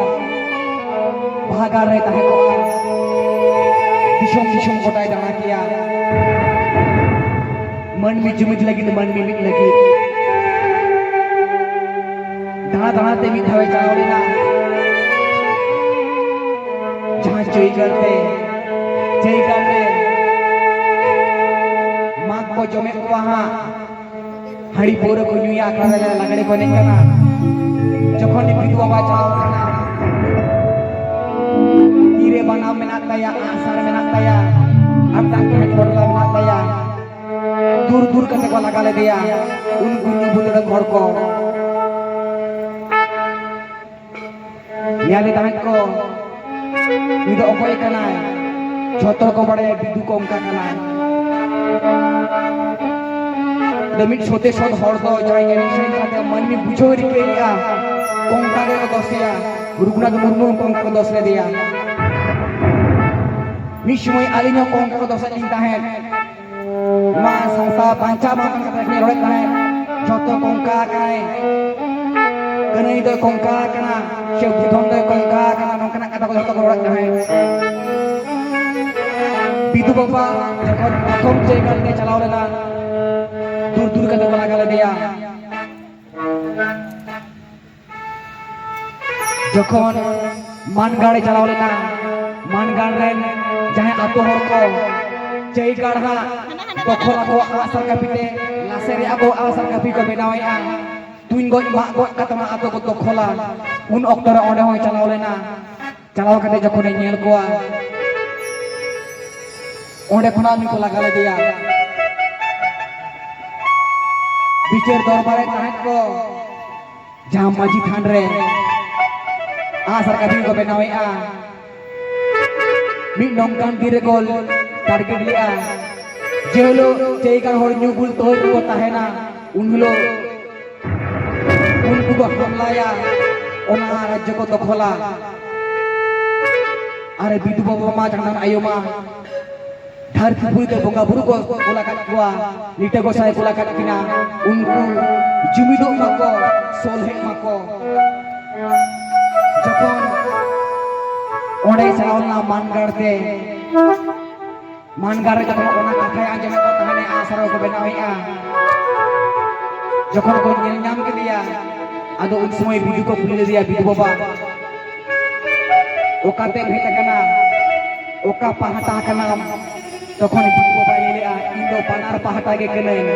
ᱵᱟᱦᱟᱜᱟᱲ ᱨᱮ ᱛᱟᱦᱮᱸ ᱠᱚᱜᱼᱟ᱾ ᱫᱤᱥᱚᱢ ᱫᱤᱥᱚᱢ ᱜᱚᱴᱟᱭ ᱫᱟᱬᱟ ᱠᱮᱭᱟ᱾ ᱢᱟᱹᱱᱢᱤ ᱡᱩᱢᱤᱫ ᱞᱟᱹᱜᱤᱫ, ᱢᱟᱹᱱᱢᱤ ᱢᱤᱫ ᱞᱟᱹᱜᱤᱫ᱾ ᱫᱟᱬᱟ ᱫᱟᱬᱟ ᱛᱮ ᱢᱤᱫ ᱫᱷᱟᱣᱮ ᱪᱟᱞᱟᱣ ᱞᱮᱱᱟ ᱡᱟᱦᱟᱸ ᱪᱟᱹᱭᱜᱟᱲ ᱛᱮ, ᱪᱟᱹᱭᱜᱟᱲ ᱨᱮ ᱢᱟᱜᱽ ᱠᱚ ᱡᱚᱢᱮᱫ ᱠᱚᱣᱟ ᱦᱟᱸᱜ, ᱦᱟᱺᱰᱤ ᱯᱟᱹᱣᱨᱟᱹ ᱠᱚ ᱧᱩᱭᱟ, ᱟᱠᱷᱲᱟ ᱨᱮ ᱞᱟᱜᱽᱲᱮ ᱠᱚ ᱮᱱᱮᱡ ᱠᱟᱱᱟ᱾ ᱡᱚᱠᱷᱚᱱ ᱵᱤᱫᱩ ᱵᱟᱵᱟ ᱪᱟᱞᱟᱣ ᱠᱟᱱᱟ, ᱛᱤᱨᱮ ᱵᱟᱱᱟᱢ ᱢᱮᱱᱟᱜ ᱛᱟᱭᱟ, ᱟᱜᱼᱥᱟᱨ ᱢᱮᱱᱟᱜ ᱛᱟᱭᱟ, ᱟᱨ ᱴᱟᱸᱜᱟ ᱨᱮ ᱵᱚᱴᱞᱟ ᱢᱮᱱᱟᱜ ᱛᱟᱭᱟ᱾ ᱫᱩᱨ ᱫᱩᱨ ᱠᱟᱛᱮ ᱠᱚ ᱞᱟᱜᱟ ᱞᱮᱫᱮᱭᱟ ᱩᱱᱠᱩ ᱧᱩ ᱵᱩᱞᱟᱹᱲᱟᱱ ᱦᱚᱲ ᱠᱚ᱾ ᱧᱮᱞᱮ ᱛᱟᱦᱮᱸᱫ ᱠᱚ, ᱩᱱᱤ ᱫᱚ ᱚᱠᱚᱭ ᱠᱟᱱᱟᱭ? ᱡᱷᱚᱛᱚ ᱠᱚ ᱵᱟᱲᱟᱭᱟ ᱵᱤᱫᱩ ᱠᱚᱝᱠᱟ ᱠᱟᱱᱟᱭ᱾ ᱟᱫᱚ ᱢᱤᱫ ᱥᱚᱛᱮ ᱥᱚᱛ ᱦᱚᱲ ᱫᱚ ᱡᱟᱦᱟᱸᱭ ᱮᱱᱮᱡ ᱥᱮᱨᱮᱧ ᱠᱟᱛᱮ ᱢᱟᱹᱱᱢᱤ ᱵᱩᱡᱷᱟᱹᱣ ᱨᱤᱠᱟᱹᱭᱮᱫᱼᱟ, ᱠᱚᱝᱠᱟ ᱜᱮᱠᱚ ᱫᱚᱥᱮᱭᱟ᱾ ᱨᱚᱜᱷᱩᱱᱟᱛᱷ ᱢᱩᱨᱢᱩ ᱦᱚᱸ ᱠᱚᱝᱠᱟ ᱠᱚ ᱫᱚᱥ ᱞᱮᱫᱮᱭᱟ᱾ ᱢᱤᱫ ᱥᱚᱢᱚᱭ ᱟᱹᱞᱤᱧ ᱦᱚᱸ ᱠᱚᱝᱠᱟ ᱠᱚ ᱫᱚᱥᱮᱫ ᱞᱤᱧ ᱛᱟᱦᱮᱸᱫ᱾ ᱱᱚᱣᱟ ᱥᱟᱶᱛᱟ ᱵᱟᱧᱪᱟᱣ ᱵᱟᱝ ᱠᱟᱛᱮ ᱨᱚᱲᱮᱫ ᱛᱟᱦᱮᱸᱫ, ᱡᱷᱚᱛᱚ ᱠᱚᱝᱠᱟ ᱟᱠᱟᱱᱟᱭ, ᱠᱟᱹᱱᱟᱹᱭ ᱫᱚᱭ ᱠᱚᱝᱠᱟ ᱟᱠᱟᱱᱟ, ᱥᱮ ᱵᱩᱫᱷᱚᱱ ᱫᱚᱭ ᱠᱚᱝᱠᱟ ᱟᱠᱟᱱᱟ, ᱱᱚᱝᱠᱟᱱᱟᱜ ᱠᱟᱛᱷᱟ ᱠᱚ ᱡᱷᱚᱛᱚ ᱠᱚ ᱨᱚᱲᱮᱫ ᱛᱟᱦᱮᱸᱫ᱾ ᱵᱤᱫᱩ ᱵᱟᱵᱟ ᱡᱚᱠᱷᱚᱱ ᱯᱨᱚᱛᱷᱚᱢ ᱪᱟᱹᱭᱜᱟᱲ ᱛᱮ ᱪᱟᱞᱟᱣ ᱞᱮᱱᱟ, ᱫᱩᱨ ᱫᱩᱨ ᱠᱟᱛᱮ ᱠᱚ ᱞᱟᱜᱟ ᱞᱮᱫᱮᱭᱟ᱾ ᱡᱚᱠᱷᱚᱱ ᱢᱟᱱᱜᱟᱲ ᱮ ᱪᱟᱞᱟᱣ ᱞᱮᱱᱟ, ᱢᱟᱱᱜᱟᱲ ᱨᱮᱱ ᱡᱟᱦᱟᱸᱭ ᱟᱛᱳ ᱦᱚᱲ ᱠᱚ ᱪᱟᱹᱭ ᱜᱟᱲ ᱦᱟᱸᱜ ᱫᱚᱠᱷᱚᱞ ᱟᱠᱚ, ᱟᱜᱼᱥᱟᱨ ᱠᱟᱹᱯᱤ ᱛᱮ ᱞᱟᱥᱮᱨ ᱨᱮᱭᱟᱜ ᱠᱚ ᱟᱜᱼᱥᱟᱨ ᱠᱟᱹᱯᱤ ᱠᱚ ᱵᱮᱱᱟᱣᱮᱫᱼᱟ, ᱛᱩᱧ ᱜᱚᱡ ᱢᱟᱜ ᱜᱚᱡ ᱠᱟᱛᱮ ᱚᱱᱟ ᱟᱛᱳ ᱠᱚ ᱫᱚᱠᱷᱚᱞᱟ᱾ ᱩᱱ ᱚᱠᱛᱚ ᱨᱮ ᱚᱸᱰᱮ ᱦᱚᱸᱭ ᱪᱟᱞᱟᱣ ᱞᱮᱱᱟ᱾ ᱪᱟᱞᱟᱣ ᱠᱟᱛᱮ ᱡᱚᱠᱷᱚᱱᱮ ᱧᱮᱞ ᱠᱚᱣᱟ, ᱚᱸᱰᱮ ᱠᱷᱚᱱᱟᱜ ᱩᱱᱤ ᱠᱚ ᱞᱟᱜᱟ ᱞᱮᱫᱮᱭᱟ᱾ ᱵᱤᱪᱟᱹᱨ ᱫᱚᱨᱵᱟᱨ ᱨᱮ ᱛᱟᱦᱮᱸᱫ ᱠᱚ ᱡᱟᱦᱟᱸ ᱢᱟᱹᱡᱷᱤ ᱛᱷᱟᱱ ᱨᱮ ᱟᱸᱜᱼᱥᱟᱨ ᱠᱟᱹᱯᱤ ᱠᱚ ᱵᱮᱱᱟᱣᱮᱫᱼᱟ, ᱢᱤᱫ ᱱᱚᱝᱠᱟᱱ ᱫᱤᱱ ᱨᱮᱠᱚ ᱴᱟᱨᱜᱮᱴ ᱞᱮᱫᱼᱟ, ᱡᱮ ᱦᱤᱞᱳᱜ ᱪᱟᱹᱭ ᱜᱟᱲ ᱦᱚᱲ ᱧᱩ ᱵᱩᱞ ᱛᱳᱦᱮᱫ ᱨᱮᱠᱚ ᱛᱟᱦᱮᱱᱟ, ᱩᱱ ᱦᱤᱞᱳᱜ ᱩᱱᱠᱩ ᱠᱚ ᱦᱟᱢᱞᱟᱭᱟ, ᱚᱱᱟ ᱨᱟᱡᱽᱡᱚ ᱠᱚ ᱫᱚᱠᱷᱚᱞᱟ᱾ ᱟᱨ ᱵᱤᱫᱩ ᱵᱟᱵᱟ ᱢᱟ ᱡᱟᱱᱟᱢ ᱟᱭᱳ ᱢᱟ ᱫᱷᱟᱹᱨᱛᱤ ᱯᱩᱨᱤ ᱛᱮ ᱵᱚᱸᱜᱟ ᱵᱩᱨᱩ ᱠᱚ ᱠᱩᱞ ᱟᱠᱟᱫ ᱠᱚᱣᱟ, ᱞᱤᱴᱟᱹ ᱜᱚᱸᱥᱟᱭ ᱠᱩᱞ ᱟᱠᱟᱫ ᱠᱤᱱᱟ, ᱩᱱᱠᱩ ᱡᱩᱢᱤᱫᱚᱜ ᱢᱟᱠᱚ, ᱥᱚᱞᱦᱮᱜ ᱢᱟᱠᱚ᱾ ᱡᱚᱠᱷᱚᱱ ᱚᱸᱰᱮ ᱪᱟᱞᱟᱣ ᱞᱮᱱᱟ ᱢᱟᱱᱜᱟᱲ ᱛᱮ, ᱢᱟᱱᱜᱟᱲ ᱨᱮ ᱡᱚᱠᱷᱚᱱ ᱚᱱᱟ ᱠᱟᱛᱷᱟᱭ ᱟᱸᱡᱚᱢᱮᱫ ᱠᱚ ᱛᱟᱦᱮᱱᱟ, ᱟᱸᱜᱼᱥᱟᱨ ᱠᱚ ᱵᱮᱱᱟᱣᱮᱫᱼᱟ, ᱡᱚᱠᱷᱚᱱ ᱠᱚ ᱧᱮᱞ ᱧᱟᱢ ᱠᱮᱫᱮᱭᱟ, ᱟᱫᱚ ᱩᱱ ᱥᱚᱢᱚᱭ ᱵᱤᱫᱩ ᱠᱚ ᱠᱩᱞᱤ ᱞᱮᱫᱮᱭᱟ, "ᱵᱤᱫᱩ ᱵᱟᱵᱟ, ᱚᱠᱟᱛᱮᱢ ᱦᱮᱡ ᱟᱠᱟᱱᱟ? ᱚᱠᱟ ᱯᱟᱦᱴᱟ ᱠᱟᱱᱟᱢ?" ᱛᱚᱠᱷᱚᱱ ᱵᱤᱫᱩ ᱵᱟᱵᱟᱭ ᱞᱟᱹᱭ ᱞᱮᱫᱼᱟ, "ᱤᱧ ᱫᱚ ᱵᱟᱱᱟᱨ ᱯᱟᱦᱴᱟ ᱜᱮ ᱠᱟᱹᱱᱟᱹᱧ᱾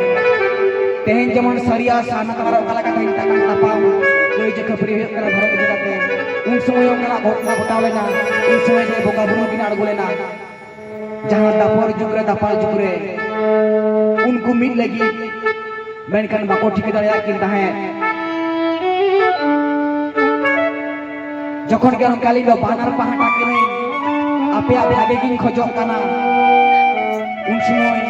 ᱛᱮᱦᱮᱧ ᱡᱮᱢᱚᱱ ᱥᱟᱹᱨᱤ ᱟᱨ ᱥᱟᱨᱱᱟ ᱛᱟᱞᱟᱨᱮ ᱚᱠᱟ ᱞᱮᱠᱟᱛᱮ ᱱᱤᱛᱟᱜ ᱠᱟᱱ ᱛᱟᱯᱟᱢ ᱠᱟᱹᱭᱡᱟᱹ ᱠᱷᱟᱹᱯᱟᱹᱨᱤ ᱦᱩᱭᱩᱜ ᱠᱟᱱᱟ ᱫᱷᱚᱨᱚᱢ ᱤᱫᱤ ᱠᱟᱛᱮ, ᱩᱱ ᱥᱚᱢᱚᱭ ᱚᱱᱠᱟᱱᱟᱜ ᱜᱷᱚᱴᱚᱱᱟ ᱜᱷᱚᱴᱟᱣ ᱞᱮᱱᱟ, ᱩᱱ ᱥᱚᱢᱚᱭ ᱜᱮ ᱵᱚᱸᱜᱟ ᱵᱩᱨᱩ ᱠᱤᱱ ᱟᱬᱜᱚ ᱞᱮᱱᱟ᱾ ᱡᱟᱦᱟᱸ ᱫᱟᱯᱚᱨ ᱡᱩᱜᱽ ᱨᱮ, ᱫᱟᱯᱟᱞ ᱡᱩᱜᱽ ᱨᱮ ᱩᱱᱠᱩ ᱢᱤᱫ ᱞᱟᱹᱜᱤᱫ, ᱢᱮᱱᱠᱷᱟᱱ ᱵᱟᱠᱚ ᱴᱷᱤᱠᱟᱹ ᱫᱟᱲᱮᱭᱟᱜ ᱠᱤᱱ ᱛᱟᱦᱮᱸᱫ᱾ ᱡᱚᱠᱷᱚᱱ ᱜᱮ ᱚᱱᱠᱟ ᱟᱹᱞᱤᱧ ᱫᱚ ᱵᱟᱱᱟᱨ ᱯᱟᱦᱴᱟ ᱠᱟᱹᱱᱟᱹᱧ, ᱟᱯᱮᱭᱟᱜ ᱵᱷᱟᱜᱮ ᱜᱤᱧ ᱠᱷᱚᱡᱚᱜ ᱠᱟᱱᱟ", ᱩᱱ ᱥᱚᱢᱚᱭ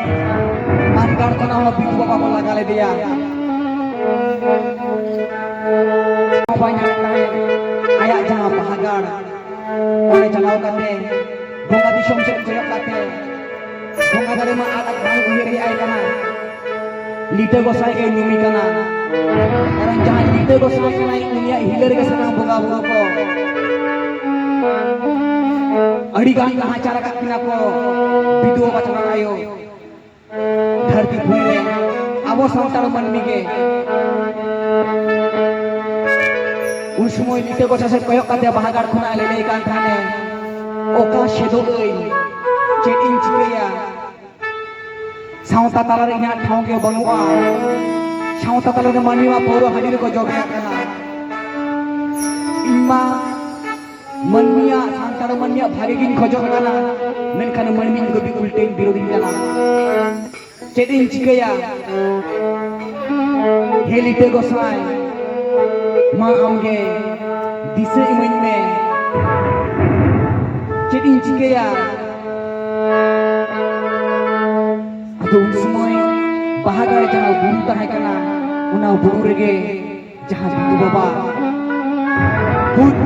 ᱢᱟᱱᱜᱟᱲ ᱠᱷᱚᱱᱟᱜ ᱦᱚᱸ ᱵᱤᱫᱩ ᱵᱟᱵᱟ ᱠᱚ ᱞᱟᱜᱟ ᱞᱮᱫᱮᱭᱟ᱾ ᱵᱟᱭ ᱧᱟᱢᱮᱫ ᱛᱟᱦᱮᱸᱫ ᱟᱭᱟᱜ ᱡᱟᱦᱟᱸ ᱵᱟᱦᱟᱜᱟᱲ, ᱚᱸᱰᱮ ᱪᱟᱞᱟᱣ ᱠᱟᱛᱮ ᱵᱚᱸᱜᱟ ᱫᱤᱥᱚᱢ ᱥᱮᱫ ᱠᱚᱭᱚᱜ ᱠᱟᱛᱮ ᱵᱚᱸᱜᱟ ᱫᱟᱲᱮ ᱢᱟ ᱟᱫ ᱟᱫ ᱵᱟᱝ ᱩᱭᱦᱟᱹᱨ ᱦᱮᱡ ᱟᱭ ᱠᱟᱱᱟ᱾ ᱞᱤᱴᱟᱹ ᱜᱚᱸᱥᱟᱭ ᱜᱮ ᱧᱩᱢᱤ ᱠᱟᱱᱟ, ᱠᱟᱨᱚᱱ ᱡᱟᱦᱟᱸᱭ ᱞᱤᱴᱟᱹ ᱜᱚᱸᱥᱟᱭ ᱠᱟᱱᱟᱭ, ᱩᱱᱤᱭᱟᱜ ᱦᱤᱞᱟᱹ ᱨᱮᱜᱮ ᱥᱟᱱᱟᱢ ᱵᱚᱸᱜᱟ ᱵᱩᱨᱩ ᱠᱚ᱾ ᱟᱹᱰᱤ ᱜᱟᱱ ᱱᱟᱦᱟᱪᱟᱨ ᱟᱠᱟᱫ ᱠᱤᱱᱟ ᱠᱚ ᱵᱤᱫᱩ ᱵᱟᱵᱟ ᱪᱟᱞᱟᱣ ᱟᱭᱳ᱾ ᱫᱷᱟᱹᱨᱛᱤ ᱯᱩᱨᱤ ᱨᱮ ᱟᱵᱚ ᱥᱟᱱᱛᱟᱲ ᱢᱟᱹᱱᱢᱤ ᱜᱮ ᱩᱱ ᱥᱚᱢᱚᱭ ᱞᱤᱴᱟᱹ ᱜᱚᱸᱥᱟᱭ ᱥᱮᱫ ᱠᱚᱭᱚᱜ ᱠᱟᱛᱮ ᱵᱟᱦᱟᱜᱟᱲ ᱠᱷᱚᱱᱟᱜ ᱞᱟᱹᱞᱟᱹᱭ ᱠᱟᱱ ᱛᱟᱦᱮᱱᱮ, "ᱚᱠᱟ ᱥᱮᱫᱚᱜ ᱟᱹᱧ, ᱪᱮᱫ ᱤᱧ ᱪᱤᱠᱟᱹᱭᱟ?" ᱥᱟᱶᱛᱟ ᱛᱟᱞᱟᱨᱮ ᱤᱧᱟᱹᱜ ᱴᱷᱟᱶ ᱜᱮ ᱵᱟᱹᱱᱩᱜᱼᱟ᱾ ᱥᱟᱶᱛᱟ ᱛᱟᱞᱟᱨᱮ ᱢᱟᱹᱱᱢᱤ ᱢᱟ ᱯᱟᱹᱣᱨᱟᱹ ᱦᱟᱺᱰᱤ ᱨᱮᱠᱚ ᱡᱚᱵᱮ ᱟᱠᱟᱱᱟ᱾ ᱤᱧ ᱢᱟ ᱢᱟᱹᱱᱢᱤᱭᱟᱜ, ᱥᱟᱱᱛᱟᱲ ᱢᱟᱹᱱᱢᱤᱭᱟᱜ ᱵᱷᱟᱜᱮ ᱜᱤᱧ ᱠᱷᱚᱡᱚᱜ ᱠᱟᱱᱟ, ᱢᱮᱱᱠᱷᱟᱱ ᱢᱟᱹᱱᱢᱤ ᱤᱧ ᱫᱚ ᱩᱞᱴᱟᱹᱧ ᱵᱤᱨᱳᱫᱤᱧ ᱠᱟᱱᱟ᱾ ᱪᱮᱫ ᱤᱧ ᱪᱤᱠᱟᱹᱭᱟ? ᱦᱮ ᱞᱤᱴᱟᱹ ᱜᱚᱸᱥᱟᱭ, ᱢᱟ ᱟᱢᱜᱮ ᱫᱤᱥᱟᱹ ᱤᱢᱟᱹᱧ ᱢᱮ, ᱪᱮᱫ ᱤᱧ ᱪᱤᱠᱟᱹᱭᱟ? ᱟᱫᱚ ᱩᱱ ᱥᱚᱢᱚᱭ ᱵᱟᱦᱟᱜᱟᱲ ᱡᱟᱦᱟᱸ ᱵᱩᱨᱩ ᱛᱟᱦᱮᱸ ᱠᱟᱱᱟ, ᱚᱱᱟ ᱵᱩᱨᱩ ᱨᱮᱜᱮ ᱡᱟᱦᱟᱸ ᱵᱤᱫᱩ ᱵᱟᱵᱟ ᱵᱷᱩᱛ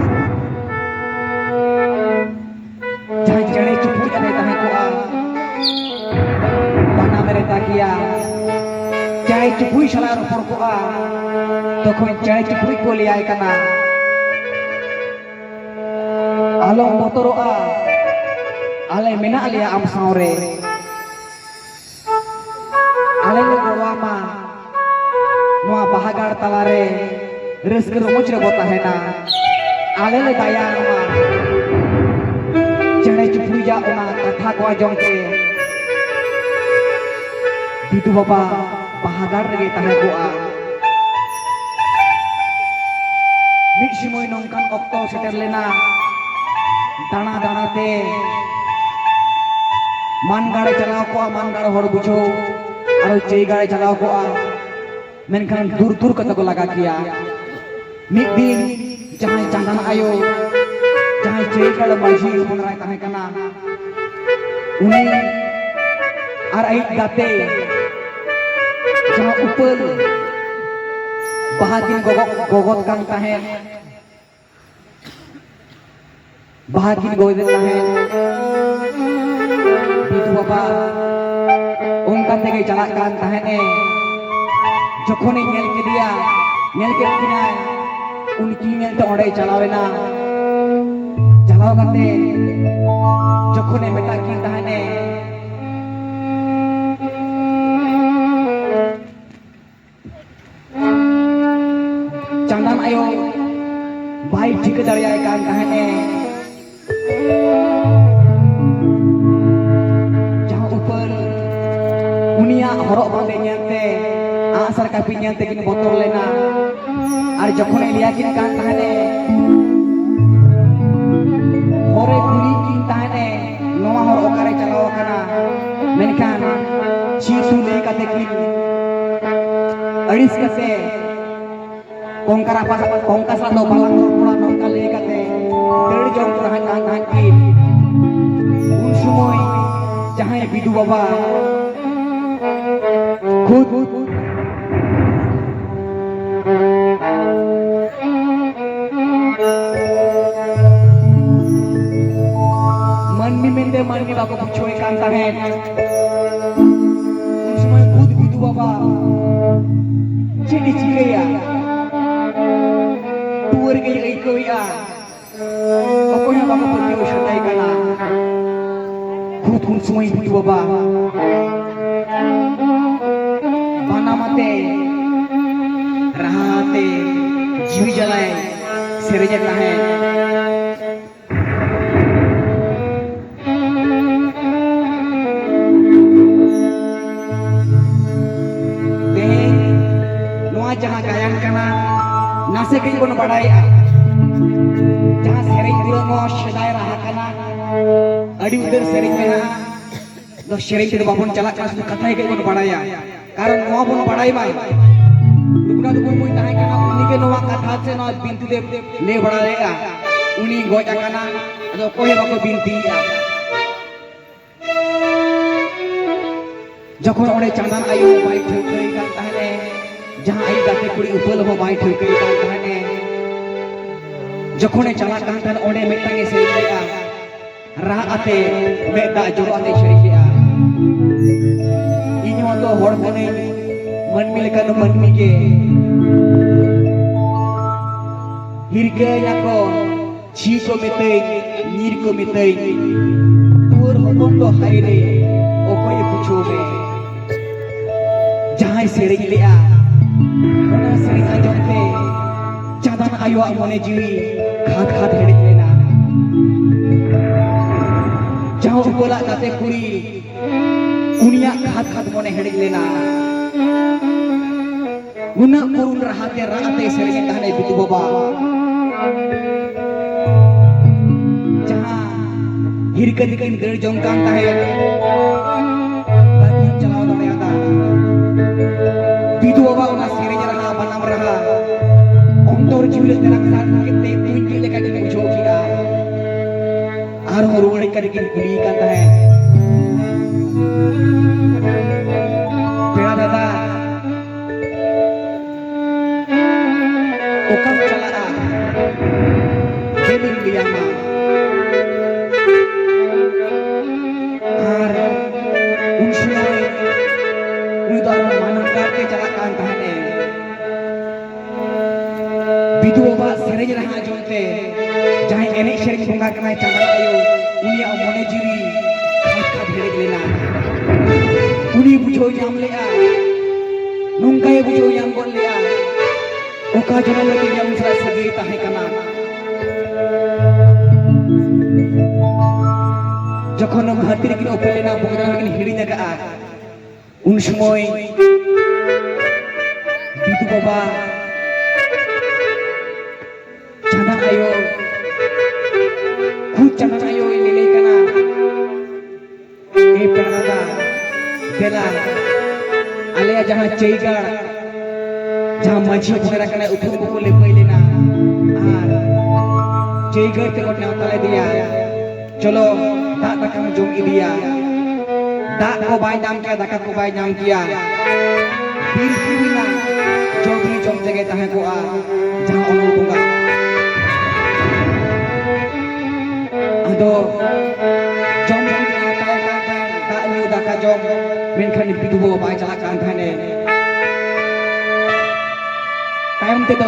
ᱡᱟᱦᱟᱸᱭ ᱪᱮᱬᱮ ᱪᱩᱯᱲᱩᱡ ᱟᱛᱮ ᱛᱟᱦᱮᱸ ᱠᱚᱜᱼᱟ, ᱵᱟᱱᱟᱢ ᱨᱮ ᱛᱟᱠᱤᱭᱟ, ᱪᱮᱬᱮ ᱪᱩᱯᱲᱩᱡ ᱥᱟᱞᱟᱜ ᱨᱚᱯᱚᱲ ᱠᱚᱜᱼᱟ, ᱛᱚᱠᱷᱚᱱ ᱪᱮᱬᱮ ᱪᱩᱯᱲᱩᱡ ᱠᱚ ᱞᱟᱹᱭᱟᱭ ᱠᱟᱱᱟ, "ᱟᱞᱚᱢ ᱵᱚᱛᱚᱨᱚᱜᱼᱟ, ᱟᱞᱮ ᱢᱮᱱᱟᱜ ᱞᱮᱭᱟ ᱟᱢ ᱥᱟᱶᱨᱮ᱾ ᱟᱞᱮ ᱞᱮ ᱜᱚᱲᱚᱣᱟᱢᱟ, ᱱᱚᱣᱟ ᱵᱟᱦᱟᱜᱟᱲ ᱛᱟᱞᱟᱨᱮ ᱨᱟᱹᱥᱠᱟᱹ ᱨᱚᱢᱚᱡᱽ ᱨᱮᱵᱚ ᱛᱟᱦᱮᱱᱟ, ᱟᱞᱮ ᱞᱮ ᱫᱟᱭᱟ ᱟᱢᱟ᱾" ᱪᱮᱬᱮ ᱪᱩᱯᱲᱩᱡᱟᱜ ᱚᱱᱟ ᱠᱟᱛᱷᱟ ᱠᱚ ᱟᱸᱡᱚᱢ ᱛᱮ ᱵᱤᱫᱩ ᱵᱟᱵᱟ ᱵᱟᱦᱟᱜᱟᱲ ᱨᱮᱜᱮ ᱛᱟᱦᱮᱸ ᱠᱚᱜᱼᱟ᱾ ᱢᱤᱫ ᱥᱚᱢᱚᱭ ᱱᱚᱝᱠᱟᱱ ᱚᱠᱛᱚ ᱥᱮᱴᱮᱨ ᱞᱮᱱᱟ, ᱫᱟᱬᱟ ᱫᱟᱬᱟ ᱛᱮ ᱢᱟᱱᱜᱟᱲᱮ ᱪᱟᱞᱟᱣ ᱠᱚᱜᱼᱟ, ᱢᱟᱱᱜᱟᱲ ᱦᱚᱲ ᱵᱩᱡᱷᱟᱹᱣ, ᱟᱨᱚ ᱪᱟᱹᱭᱜᱟᱲᱮ ᱪᱟᱞᱟᱣ ᱠᱚᱜᱼᱟ, ᱢᱮᱱᱠᱷᱟᱱ ᱫᱩᱨ ᱫᱩᱨ ᱠᱟᱛᱮ ᱠᱚ ᱞᱟᱜᱟ ᱠᱮᱭᱟ᱾ ᱢᱤᱫ ᱫᱤᱱ ᱡᱟᱦᱟᱸᱭ ᱪᱟᱸᱫᱟᱱ ᱟᱭᱳ, ᱡᱟᱦᱟᱸᱭ ᱪᱟᱹᱭᱜᱟᱲ ᱢᱟᱹᱡᱷᱤ ᱦᱚᱯᱚᱱ ᱮᱨᱟᱭ ᱛᱟᱦᱮᱸ ᱠᱟᱱᱟ, ᱩᱱᱤ ᱟᱨ ᱟᱡ ᱜᱟᱛᱮ ᱡᱟᱦᱟᱸ ᱩᱯᱟᱹᱞ ᱵᱟᱦᱟ ᱠᱤᱱ ᱜᱚᱜᱚ-, ᱜᱚᱜᱚᱫ ᱠᱟᱱ ᱛᱟᱦᱮᱸᱫ, ᱵᱟᱦᱟ ᱠᱤᱱ ᱜᱚᱜᱚᱫ ᱛᱟᱦᱮᱸᱫ᱾ ᱵᱤᱫᱩ ᱵᱟᱵᱟ ᱚᱱᱠᱟ ᱛᱮᱜᱮ ᱪᱟᱞᱟᱜ ᱠᱟᱱ ᱛᱟᱦᱮᱸᱫ ᱮ᱾ ᱡᱚᱠᱷᱚᱱᱮ ᱧᱮᱞ ᱠᱮᱫᱮᱭᱟ, ᱧᱮᱞ ᱠᱮᱫ ᱠᱤᱱᱟᱭ, ᱩᱱᱠᱤᱱ ᱧᱮᱞᱛᱮ ᱚᱸᱰᱮᱭ ᱪᱟᱞᱟᱣ ᱮᱱᱟ᱾ ᱪᱟᱞᱟᱣ ᱠᱟᱛᱮ ᱡᱚᱠᱷᱚᱱᱮ ᱢᱮᱛᱟᱜ ᱠᱤᱱ ᱛᱟᱦᱮᱸᱫ ᱮ, ᱪᱟᱸᱫᱟᱱ ᱟᱭᱳ ᱵᱟᱭ ᱴᱷᱤᱠᱟᱹ ᱫᱟᱲᱮᱭᱟᱭ ᱠᱟᱱ ᱛᱟᱦᱮᱸᱫ ᱮ᱾ ᱡᱟᱦᱟᱸ ᱩᱯᱟᱹᱞ ᱩᱱᱤᱭᱟᱜ ᱦᱚᱨᱚᱜ ᱵᱟᱸᱫᱮ ᱧᱮᱞᱛᱮ, ᱟᱜᱼᱥᱟᱨ ᱠᱟᱹᱯᱤ ᱧᱮᱞ ᱛᱮᱠᱤᱱ ᱵᱚᱛᱚᱨ ᱞᱮᱱᱟ᱾ ᱟᱨ ᱡᱚᱠᱷᱚᱱᱮ ᱞᱟᱹᱭᱟᱠᱤᱱ ᱠᱟᱱ ᱛᱟᱦᱮᱸᱫ ᱮ, ᱦᱚᱨᱮ ᱠᱩᱞᱤᱭᱮᱫ ᱠᱤᱱ ᱛᱟᱦᱮᱸᱫ ᱮ, "ᱱᱚᱣᱟ ᱦᱚᱨ ᱚᱠᱟᱨᱮ ᱪᱟᱞᱟᱣ ᱟᱠᱟᱱᱟ?" ᱢᱮᱱᱠᱷᱟᱱ ᱪᱷᱤ ᱛᱷᱩ ᱞᱟᱹᱭ ᱠᱟᱛᱮ ᱠᱤᱱ ᱟᱹᱲᱤᱥ ᱠᱟᱛᱮ ᱠᱚᱝᱠᱟ ᱨᱟᱯᱟᱥ, ᱠᱚᱝᱠᱟ ᱥᱟᱞᱟᱜ ᱫᱚ ᱵᱟᱞᱟᱝ ᱨᱚᱯᱚᱲᱟ, ᱱᱚᱝᱠᱟ ᱞᱟᱹᱭ ᱠᱟᱛᱮ ᱫᱟᱹᱲ ᱡᱚᱝ ᱠᱟᱱᱟ ᱦᱟᱸᱜ, ᱦᱟᱸᱜ, ᱦᱟᱸᱜ ᱠᱤᱱ᱾ ᱩᱱ ᱥᱚᱢᱚᱭ ᱡᱟᱦᱟᱸᱭ ᱵᱤᱫᱩ ᱵᱟᱵᱟ ᱠᱷᱩᱫ ᱢᱟᱹᱱᱢᱤ ᱢᱮᱱᱛᱮ ᱢᱟᱹᱱᱢᱤ ᱵᱟᱠᱚ ᱵᱩᱡᱷᱟᱹᱣᱮ ᱠᱟᱱ ᱛᱟᱦᱮᱸᱫ᱾ ᱩᱱ ᱥᱚᱢᱚᱭ ᱠᱷᱩᱫ ᱵᱤᱫᱩ ᱵᱟᱵᱟ ᱪᱮᱫ ᱮ ᱪᱤᱠᱟᱹᱭᱟ? ᱴᱩᱣᱟᱹᱨ ᱜᱮᱭ ᱟᱹᱭᱠᱟᱹᱣᱮᱫᱼᱟ᱾ ᱚᱠᱚᱭ ᱦᱚᱸ ᱵᱟᱠᱚ ᱯᱟᱹᱛᱭᱟᱹᱣ ᱥᱟᱹᱛᱟᱭ ᱠᱟᱱᱟ᱾ ᱠᱷᱩᱫ ᱩᱱ ᱥᱚᱢᱚᱭ ᱵᱤᱫᱩ ᱵᱟᱵᱟ ᱵᱟᱱᱟᱢ ᱟᱛᱮ, ᱨᱟᱦᱟ ᱟᱛᱮ, ᱡᱤᱣᱤ ᱡᱟᱞᱟᱭ ᱥᱮᱨᱮᱧᱮᱫ ᱛᱟᱦᱮᱸᱫ᱾ ᱛᱮᱦᱮᱧ ᱱᱚᱣᱟ ᱡᱟᱦᱟᱸ ᱜᱟᱭᱟᱱ ᱠᱟᱱᱟ, ᱱᱟᱥᱮ ᱠᱟᱹᱡ ᱵᱚᱱ ᱵᱟᱲᱟᱭᱟ᱾ ᱡᱟᱦᱟᱸ ᱥᱮᱨᱮᱧ ᱫᱩᱨᱟᱹᱝ ᱦᱚᱸ ᱥᱮᱫᱟᱭ ᱨᱟᱦᱟ ᱠᱟᱱᱟ, ᱟᱹᱰᱤ ᱩᱛᱟᱹᱨ ᱥᱮᱨᱮᱧ ᱢᱮᱱᱟᱜᱼᱟ᱾ ᱫᱚ ᱥᱮᱨᱮᱧ ᱛᱮᱫᱚ ᱵᱟᱵᱚᱱ ᱪᱟᱞᱟᱜ ᱠᱟᱱᱟ, ᱥᱩᱫᱷᱩ ᱠᱟᱛᱷᱟ ᱜᱮ ᱠᱟᱹᱡ ᱵᱚᱱ ᱵᱟᱲᱟᱭᱟ᱾ ᱠᱟᱨᱚᱱ ᱱᱚᱣᱟ ᱵᱚᱱ ᱵᱟᱲᱟᱭ ᱢᱟ, ᱨᱚᱜᱷᱩᱱᱟᱛᱷ ᱢᱩᱨᱢᱩᱭ ᱛᱟᱦᱮᱸ ᱠᱟᱱᱟ, ᱩᱱᱤ ᱜᱮ ᱱᱚᱣᱟ ᱠᱟᱛᱷᱟ ᱥᱮ ᱱᱚᱣᱟ ᱵᱤᱱᱛᱤ ᱫᱮᱵ ᱞᱟᱹᱭ ᱵᱟᱲᱟ ᱞᱮᱫᱼᱟ᱾ ᱩᱱᱤ ᱜᱚᱡ ᱟᱠᱟᱱᱟ, ᱟᱫᱚ ᱚᱠᱚᱭ ᱦᱚᱸ ᱵᱟᱠᱚ ᱵᱤᱱᱛᱤᱭᱮᱫᱼᱟ᱾ ᱡᱚᱠᱷᱚᱱ ᱚᱸᱰᱮ ᱪᱟᱸᱫᱟᱱ ᱟᱭᱳ ᱦᱚᱸ ᱵᱟᱭ ᱴᱷᱟᱹᱣᱠᱟᱹᱭ ᱠᱟᱱ ᱛᱟᱦᱮᱸᱱᱮ, ᱡᱟᱦᱟᱸ ᱟᱭᱤᱡ ᱜᱟᱛᱮ ᱠᱩᱲᱤ ᱩᱯᱟᱹᱞ ᱦᱚᱸ ᱵᱟᱭ ᱴᱷᱟᱹᱣᱠᱟᱹᱭ ᱠᱟᱱ ᱛᱟᱦᱮᱸᱱᱮ, ᱡᱚᱠᱷᱚᱱᱮ ᱪᱟᱞᱟᱜ ᱠᱟᱱ ᱛᱟᱦᱮᱸᱱ, ᱚᱸᱰᱮ ᱢᱤᱫᱴᱟᱝ ᱮ ᱥᱮᱨᱮᱧ ᱞᱮᱫᱼᱟ, ᱨᱟᱜ ᱟᱛᱮ, ᱢᱮᱫ ᱫᱟᱜ ᱡᱚᱨᱚ ᱟᱛᱮ ᱥᱮᱨᱮᱧ ᱞᱮᱫᱼᱟ, "ᱤᱧ ᱦᱚᱸ ᱛᱚ ᱦᱚᱲ ᱠᱟᱹᱱᱟᱹᱧ, ᱢᱟᱹᱱᱢᱤ ᱞᱮᱠᱟᱱ ᱢᱟᱹᱱᱢᱤ ᱜᱮ, ᱦᱤᱨᱠᱟᱹᱧᱟᱠᱚ, ᱪᱷᱤ ᱠᱚ ᱢᱮᱛᱟᱹᱧ, ᱧᱤᱨ ᱠᱚ ᱢᱮᱛᱟᱹᱧ, ᱴᱩᱣᱟᱹᱨ ᱦᱚᱯᱚᱱ ᱫᱚ ᱦᱟᱭ ᱨᱮ, ᱚᱠᱚᱭᱮ ᱵᱩᱡᱷᱟᱹᱣ ᱢᱮ?" ᱡᱟᱦᱟᱸᱭ ᱥᱮᱨᱮᱧ ᱞᱮᱫᱼᱟ, ᱚᱱᱟ ᱥᱮᱨᱮᱧ ᱟᱸᱡᱚᱢ ᱛᱮ ᱪᱟᱸᱫᱟᱱ ᱟᱭᱳᱣᱟᱜ ᱢᱚᱱᱮ ᱡᱤᱣᱤ ᱠᱷᱟᱫ ᱠᱷᱟᱫ ᱦᱮᱰᱮᱡ ᱞᱮᱱᱟ᱾ ᱡᱟᱦᱟᱸ ᱩᱯᱟᱹᱞᱟᱜ ᱜᱟᱛᱮ ᱠᱩᱲᱤ, ᱩᱱᱤᱭᱟᱜ ᱠᱷᱟᱫ ᱠᱷᱟᱫ ᱢᱚᱱᱮ ᱦᱮᱰᱮᱡ ᱞᱮᱱᱟ᱾ ᱱᱩᱱᱟᱹᱜ ᱠᱚᱨᱩᱱ ᱨᱟᱦᱟ ᱛᱮ ᱨᱟᱜ ᱟᱛᱮ ᱥᱮᱨᱮᱧᱮᱫ ᱛᱟᱦᱮᱱᱟᱭ ᱵᱤᱫᱩ ᱵᱟᱵᱟ᱾ ᱡᱟᱦᱟᱸ ᱦᱤᱨᱠᱟᱹ ᱛᱮᱠᱤᱱ ᱫᱟᱹᱲ ᱡᱚᱝ ᱠᱟᱱ ᱛᱟᱦᱮᱸᱫ, ᱵᱟᱹᱠᱤᱱ ᱪᱟᱞᱟᱣ ᱫᱟᱲᱮᱭᱟᱫᱟ᱾ ᱵᱤᱫᱩ ᱵᱟᱵᱟ ᱚᱱᱟ ᱥᱮᱨᱮᱧ ᱨᱟᱦᱟ, ᱵᱟᱱᱟᱢ ᱨᱟᱦᱟ, ᱞᱟᱝ ᱥᱟᱵ ᱠᱮᱫ ᱛᱮ ᱛᱩᱧ ᱠᱮᱫ ᱞᱮᱠᱟ ᱜᱮ ᱵᱩᱡᱷᱟᱹᱣ ᱠᱮᱫᱼᱟ᱾ ᱟᱨᱦᱚᱸ ᱨᱩᱣᱟᱹᱲ ᱦᱮᱡ ᱠᱟᱛᱮ ᱠᱤᱱ ᱠᱩᱞᱤᱭᱮ ᱠᱟᱱ ᱛᱟᱦᱮᱸᱫ, "ᱯᱮᱲᱟ ᱫᱟᱫᱟ, ᱚᱠᱟᱢ ᱪᱟᱞᱟᱜᱼᱟ? ᱪᱮᱫ ᱤᱧ ᱞᱟᱹᱭᱟᱢᱟ?" ᱟᱨ ᱩᱱ ᱥᱚᱢᱚᱭ ᱩᱱᱤ ᱫᱚ ᱟᱨᱦᱚᱸ ᱢᱟᱱᱟᱣ ᱠᱟᱨ ᱛᱮ ᱪᱟᱞᱟᱜ ᱠᱟᱱ ᱛᱟᱦᱮᱸᱫ ᱮ᱾ ᱵᱤᱫᱩ ᱵᱟᱵᱟᱣᱟᱜ ᱥᱮᱨᱮᱧ ᱨᱟᱦᱟ ᱟᱸᱡᱚᱢ ᱛᱮ ᱡᱟᱦᱟᱸᱭ ᱮᱱᱮᱡ ᱥᱮᱨᱮᱧ ᱵᱚᱸᱜᱟ ᱠᱟᱱᱟᱭ ᱪᱟᱸᱫᱟ ᱟᱭᱳ, ᱩᱱᱤᱭᱟᱜ ᱢᱚᱱᱮ ᱡᱤᱣᱤ ᱠᱷᱟᱫᱽ ᱠᱷᱟᱫᱽ ᱦᱮᱰᱮᱡ ᱞᱮᱱᱟ᱾ ᱩᱱᱤ ᱵᱩᱡᱷᱟᱹᱣ ᱧᱟᱢ ᱞᱮᱫᱼᱟ, ᱱᱚᱝᱠᱟᱭ ᱵᱩᱡᱷᱟᱹᱣ ᱧᱟᱢ ᱜᱚᱫ ᱞᱮᱫᱼᱟ, ᱚᱠᱟ ᱡᱚᱱᱚᱢ ᱨᱮ ᱤᱧᱟᱜ ᱩᱱᱤ ᱥᱟᱞᱟᱜ ᱥᱟᱹᱜᱟᱹᱭ ᱛᱟᱦᱮᱸ ᱠᱟᱱᱟ᱾ ᱡᱚᱠᱷᱚᱱ ᱫᱷᱟᱹᱨᱛᱤ ᱨᱮᱠᱤᱱ ᱩᱯᱮᱞ ᱞᱮᱱᱟ, ᱵᱚᱸᱜᱟ ᱠᱤᱱ ᱦᱤᱲᱤᱧ ᱟᱠᱟᱫᱼᱟ, ᱩᱱ ᱥᱚᱢᱚᱭ ᱵᱤᱫᱩ ᱵᱟᱵᱟ ᱪᱟᱸᱫᱟᱱ ᱟᱭᱳ, ᱠᱷᱩᱫ ᱪᱟᱸᱫᱟᱱ ᱟᱭᱳᱭ ᱞᱟᱹᱞᱟᱹᱭ ᱠᱟᱱᱟ, "ᱮ ᱯᱮᱲᱟ ᱫᱟᱫᱟ, ᱫᱮᱞᱟ, ᱟᱞᱮᱭᱟᱜ ᱡᱟᱦᱟᱸ ᱪᱟᱹᱭᱜᱟᱲ, ᱡᱟᱦᱟᱸ ᱢᱟᱹᱡᱷᱤ ᱵᱚᱸᱜᱟ ᱠᱟᱱᱟᱭ, ᱩᱯᱨᱩᱢ ᱠᱚᱠᱚ ᱞᱟᱹᱯᱟᱹᱭ ᱞᱮᱱᱟ, ᱟᱨ ᱪᱟᱹᱭᱜᱟᱲ ᱛᱮᱠᱚ ᱱᱮᱣᱛᱟ ᱞᱮᱫᱮᱭᱟ, ᱪᱚᱞᱚ, ᱫᱟᱜ ᱫᱟᱠᱟᱢ ᱡᱚᱢ ᱤᱫᱤᱭᱟ᱾" ᱫᱟᱜ ᱠᱚ ᱵᱟᱭ ᱧᱟᱢ ᱠᱮᱭᱟ, ᱫᱟᱠᱟ ᱠᱚ ᱵᱟᱭ ᱧᱟᱢ ᱠᱮᱭᱟ, ᱵᱤᱨ ᱵᱩᱨᱩ ᱨᱮᱱᱟᱜ ᱡᱚ ᱵᱤᱞᱤ ᱡᱚᱢ ᱛᱮᱜᱮ ᱛᱟᱦᱮᱸ ᱠᱚᱜᱼᱟ ᱡᱟᱦᱟᱸ ᱚᱱᱚᱞ ᱵᱚᱸᱜᱟ᱾ ᱟᱫᱚ ᱡᱚᱢ ᱧᱩ ᱨᱮᱱᱟᱜ ᱛᱟᱦᱮᱸ ᱠᱟᱱ ᱛᱟᱦᱮᱸᱫ, ᱫᱟᱜ ᱧᱩ, ᱫᱟᱠᱟ ᱡᱚᱢ, ᱢᱮᱱᱠᱷᱟᱱ ᱵᱤᱫᱩ ᱵᱟᱵᱟ ᱵᱟᱭ ᱪᱟᱞᱟᱜ ᱠᱟᱱ ᱛᱟᱦᱮᱸᱫ᱾ ᱛᱟᱭᱚᱢ ᱛᱮᱫᱚ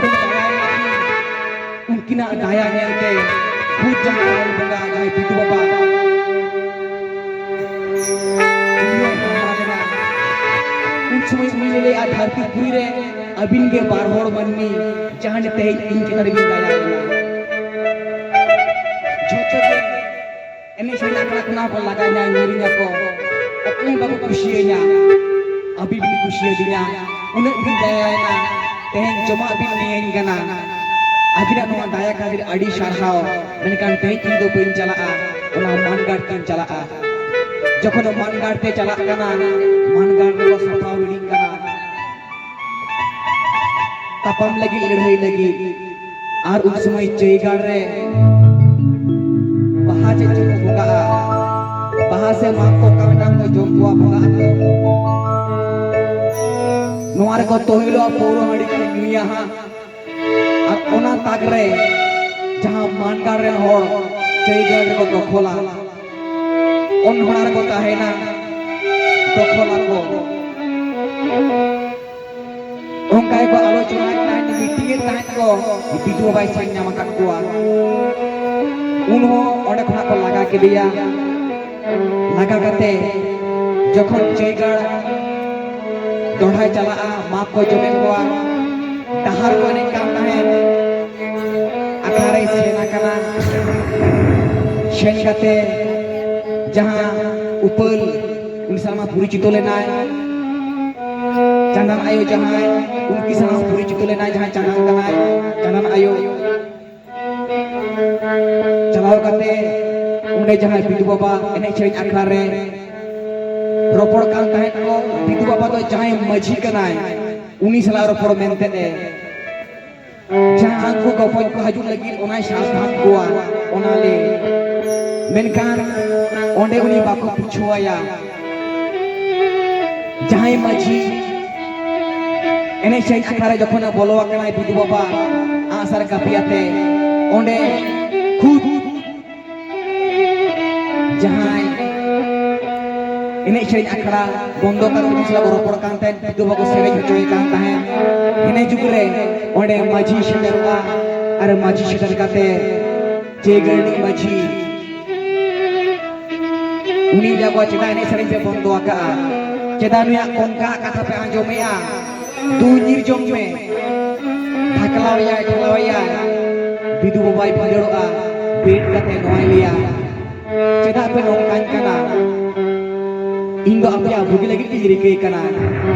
ᱩᱱᱠᱤᱱᱟᱜ ᱫᱟᱭᱟ ᱧᱮᱞᱛᱮ ᱵᱷᱩᱛ ᱡᱟᱦᱟᱸᱭ ᱵᱚᱸᱜᱟ, ᱡᱟᱦᱟᱸᱭ ᱵᱤᱫᱩ ᱵᱟᱵᱟ, ᱩᱱᱤ ᱦᱚᱸᱭ ᱦᱟᱦᱟᱲᱟ ᱞᱮᱱᱟ᱾ ᱩᱱ ᱥᱚᱢᱚᱭ ᱩᱱᱤ ᱞᱟᱹᱭᱟ, "ᱫᱷᱟᱹᱨᱛᱤ ᱯᱩᱨᱤ ᱨᱮ ᱟᱹᱵᱤᱱ ᱜᱮ ᱵᱟᱨ ᱦᱚᱲ ᱢᱟᱹᱱᱢᱤ, ᱡᱟᱦᱟᱸᱭ ᱛᱮᱦᱮᱧ ᱤᱧ ᱪᱮᱛᱟᱱ ᱨᱮᱵᱤᱱ ᱫᱟᱭᱟ ᱞᱮᱱᱟ᱾ ᱡᱷᱚᱛᱚ ᱜᱮ ᱮᱱᱮᱡ ᱥᱮᱨᱮᱧ ᱟᱠᱷᱲᱟ ᱠᱷᱚᱱᱟᱜ ᱠᱚ ᱞᱟᱜᱟᱧᱟ, ᱧᱤᱨᱤᱧᱟ ᱠᱚ, ᱚᱠᱚᱭ ᱦᱚᱸ ᱵᱟᱠᱚ ᱠᱩᱥᱤᱭᱟᱹᱧᱟ᱾ ᱟᱹᱵᱤᱱ ᱵᱤᱱ ᱠᱩᱥᱤᱭᱟᱹᱫᱤᱧᱟ, ᱩᱱᱟᱹᱜ ᱵᱤᱱ ᱫᱟᱭᱟᱭᱮᱱᱟ, ᱛᱮᱦᱮᱧ ᱡᱚᱢᱟᱜ ᱵᱤᱱ ᱤᱢᱟᱹᱧ ᱠᱟᱱᱟ᱾ ᱟᱹᱵᱤᱱᱟᱜ ᱱᱚᱣᱟ ᱫᱟᱭᱟ ᱠᱷᱟᱹᱛᱤᱨ ᱟᱹᱰᱤ ᱥᱟᱨᱦᱟᱣ, ᱢᱮᱱᱠᱷᱟᱱ ᱛᱮᱦᱮᱧ ᱤᱧ ᱫᱚ ᱵᱟᱹᱧ ᱪᱟᱞᱟᱜᱼᱟ, ᱚᱱᱟ ᱢᱟᱱᱜᱟᱲ ᱛᱤᱧ ᱪᱟᱞᱟᱜᱼᱟ᱾" ᱡᱚᱠᱷᱚᱱ ᱢᱟᱱᱜᱟᱲ ᱛᱮ ᱪᱟᱞᱟᱜ ᱠᱟᱱᱟ, ᱢᱟᱱᱜᱟᱲ ᱨᱮᱠᱚ ᱥᱟᱯᱲᱟᱣ ᱨᱮᱰᱤᱜ ᱠᱟᱱᱟ ᱛᱟᱯᱟᱢ ᱞᱟᱹᱜᱤᱫ, ᱞᱟᱹᱲᱦᱟᱹᱭ ᱞᱟᱹᱜᱤᱫ᱾ ᱟᱨ ᱩᱱ ᱥᱚᱢᱚᱭ ᱪᱟᱹᱭᱜᱟᱲ ᱨᱮ ᱵᱟᱦᱟ ᱪᱮᱫ ᱪᱚᱠᱚ ᱵᱚᱸᱜᱟᱜᱼᱟ, ᱵᱟᱦᱟ ᱥᱮ ᱢᱟᱜ ᱠᱚ ᱚᱠᱟ ᱢᱤᱫᱴᱟᱝ ᱠᱚ ᱡᱚᱢ ᱠᱚᱣᱟ ᱵᱚᱸᱜᱟᱜ ᱟᱠᱚ᱾ ᱱᱚᱣᱟ ᱨᱮᱠᱚ ᱛᱚᱦᱤᱞᱚᱜᱼᱟ, ᱯᱟᱹᱣᱨᱟᱹ ᱦᱟᱺᱰᱤ ᱠᱚ ᱧᱩᱭᱟ ᱦᱟᱸᱜ᱾ ᱟᱨ ᱚᱱᱟ ᱛᱟᱠ ᱨᱮ ᱡᱟᱦᱟᱸ ᱢᱟᱱᱜᱟᱲ ᱨᱮᱱ ᱦᱚᱲ ᱪᱟᱹᱭᱜᱟᱲ ᱨᱮᱠᱚ ᱫᱚᱠᱷᱚᱞᱟ, ᱚᱱ ᱦᱚᱲᱟ ᱨᱮᱠᱚ ᱛᱟᱦᱮᱱᱟ, ᱫᱚᱠᱷᱚᱞ ᱟᱠᱚ᱾ ᱚᱱᱠᱟ ᱜᱮᱠᱚ ᱟᱞᱳᱪᱚᱱᱟᱭᱮᱫ ᱛᱟᱦᱮᱸᱫ, ᱢᱤᱴᱤᱝ ᱮᱫ ᱛᱟᱦᱮᱸᱫ ᱠᱚ, ᱵᱤᱫᱩ ᱵᱟᱵᱟᱭ ᱥᱮᱱ ᱧᱟᱢ ᱟᱠᱟᱫ ᱠᱚᱣᱟ᱾ ᱩᱱ ᱦᱚᱸ ᱚᱸᱰᱮ ᱠᱷᱚᱱᱟᱜ ᱠᱚ ᱞᱟᱜᱟ ᱠᱮᱫᱮᱭᱟ᱾ ᱞᱟᱜᱟ ᱠᱟᱛᱮ ᱡᱚᱠᱷᱚᱱ ᱪᱟᱹᱭᱜᱟᱲ ᱫᱚᱲᱦᱟᱭ ᱪᱟᱞᱟᱜᱼᱟ, ᱢᱟᱜ ᱠᱚ ᱡᱚᱢᱮᱫ ᱠᱚᱣᱟ, ᱰᱟᱦᱟᱨ ᱠᱚ ᱮᱱᱮᱡ ᱠᱟᱱ ᱛᱟᱦᱮᱸᱫ, ᱟᱠᱷᱲᱟ ᱨᱮᱭ ᱥᱮᱱ ᱟᱠᱟᱱᱟ᱾ ᱥᱮᱱ ᱠᱟᱛᱮ ᱡᱟᱦᱟᱸ ᱩᱯᱟᱹᱞ, ᱩᱱᱤ ᱥᱟᱶ ᱢᱟ ᱯᱚᱨᱤᱪᱤᱛᱚ ᱞᱮᱱᱟᱭ᱾ ᱪᱟᱸᱫᱟᱱ ᱟᱭᱳ ᱡᱟᱦᱟᱸᱭ, ᱩᱱᱠᱤ ᱥᱟᱶ ᱦᱚᱸ ᱯᱚᱨᱤᱪᱤᱛᱚ ᱞᱮᱱᱟᱭ, ᱡᱟᱦᱟᱸᱭ ᱪᱟᱸᱫᱟᱱ ᱠᱟᱱᱟᱭ, ᱪᱟᱸᱫᱟᱱ ᱟᱭᱳ᱾ ᱪᱟᱞᱟᱣ ᱠᱟᱛᱮ ᱚᱸᱰᱮ ᱡᱟᱦᱟᱸᱭ ᱵᱤᱫᱩ ᱵᱟᱵᱟ ᱮᱱᱮᱡ ᱥᱮᱨᱮᱧ ᱟᱠᱷᱲᱟ ᱨᱮ ᱨᱚᱯᱚᱲ ᱠᱟᱱ ᱛᱟᱦᱮᱸᱫ ᱠᱚ, ᱵᱤᱫᱩ ᱵᱟᱵᱟ ᱫᱚ ᱡᱟᱦᱟᱸᱭ ᱢᱟᱹᱡᱷᱤ ᱠᱟᱱᱟᱭ, ᱩᱱᱤ ᱥᱟᱞᱟᱜ ᱨᱚᱯᱚᱲ ᱢᱮᱱᱛᱮ ᱮ ᱡᱟᱦᱟᱸ ᱠᱚ ᱜᱚᱯᱚᱡ ᱠᱚ ᱦᱤᱡᱩᱜ ᱞᱟᱹᱜᱤᱫ, ᱚᱱᱟᱭ ᱥᱟᱵᱫᱷᱟᱱ ᱠᱚᱣᱟ, ᱚᱱᱟ ᱞᱟᱹᱭ᱾ ᱢᱮᱱᱠᱷᱟᱱ ᱚᱸᱰᱮ ᱩᱱᱤ ᱵᱟᱠᱚ ᱵᱩᱡᱷᱟᱹᱣᱟᱭᱟ᱾ ᱡᱟᱦᱟᱸᱭ ᱢᱟᱹᱡᱷᱤ ᱮᱱᱮᱡ ᱥᱮᱨᱮᱧ ᱟᱠᱷᱲᱟ ᱨᱮ ᱡᱚᱠᱷᱚᱱᱮ ᱵᱚᱞᱚ ᱟᱠᱟᱱᱟᱭ, ᱵᱤᱫᱩ ᱵᱟᱵᱟ ᱟᱸᱜᱼᱥᱟᱨ ᱠᱟᱹᱯᱤ ᱟᱛᱮ, ᱚᱸᱰᱮ ᱠᱷᱩᱫ ᱡᱟᱦᱟᱸᱭ ᱮᱱᱮᱡ ᱥᱮᱨᱮᱧ ᱟᱠᱷᱲᱟ ᱵᱚᱱᱫᱚ ᱠᱟᱛᱮ ᱩᱱᱤ ᱥᱟᱞᱟᱜ ᱵᱚ ᱨᱚᱯᱚᱲ ᱠᱟᱱ ᱛᱟᱦᱮᱸᱫ, ᱵᱤᱫᱩ ᱵᱟᱵᱟ ᱠᱚ ᱥᱮᱨᱮᱧ ᱦᱚᱪᱚᱭᱮ ᱠᱟᱱ ᱛᱟᱦᱮᱸᱫ᱾ ᱤᱱᱟᱹ ᱡᱩᱜᱽ ᱨᱮ ᱚᱸᱰᱮ ᱢᱟᱹᱡᱷᱤ ᱥᱮᱴᱮᱨᱚᱜᱼᱟ, ᱟᱨ ᱢᱟᱹᱡᱷᱤ ᱥᱮᱴᱮᱨ ᱠᱟᱛᱮ ᱪᱮ ᱜᱟᱹᱨᱰᱤ ᱢᱟᱹᱡᱷᱤ ᱩᱱᱤ ᱞᱟᱹᱭ ᱟᱠᱚᱣᱟ, "ᱪᱮᱫᱟᱜ ᱮᱱᱮᱡ ᱥᱮᱨᱮᱧ ᱯᱮ ᱵᱚᱱᱫᱚ ᱟᱠᱟᱜᱼᱟ? ᱪᱮᱫᱟᱜ ᱱᱩᱭᱟᱜ ᱠᱚᱝᱠᱟᱜ ᱠᱟᱛᱷᱟ ᱯᱮ ᱟᱸᱡᱚᱢᱮᱜᱼᱟ? ᱫᱩ ᱧᱤᱨ ᱡᱚᱝ ᱢᱮ, ᱛᱷᱟᱠᱞᱟᱣᱮᱭᱟᱭ, ᱴᱷᱮᱞᱟᱣᱮᱭᱟᱭ᱾" ᱵᱤᱫᱩ ᱵᱟᱵᱟᱭ ᱵᱷᱤᱸᱫᱟᱹᱲᱚᱜᱼᱟ, ᱵᱮᱨᱮᱫ ᱠᱟᱛᱮ ᱱᱚᱣᱟᱭ ᱞᱟᱹᱭᱟ, "ᱪᱮᱫᱟᱜ ᱯᱮ ᱱᱚᱝᱠᱟᱧ ᱠᱟᱱᱟ? ᱤᱧ ᱫᱚ ᱟᱯᱮᱭᱟᱜ ᱵᱩᱜᱤ ᱞᱟᱹᱜᱤᱫ ᱜᱤᱧ ᱨᱤᱠᱟᱹᱭ ᱠᱟᱱᱟ᱾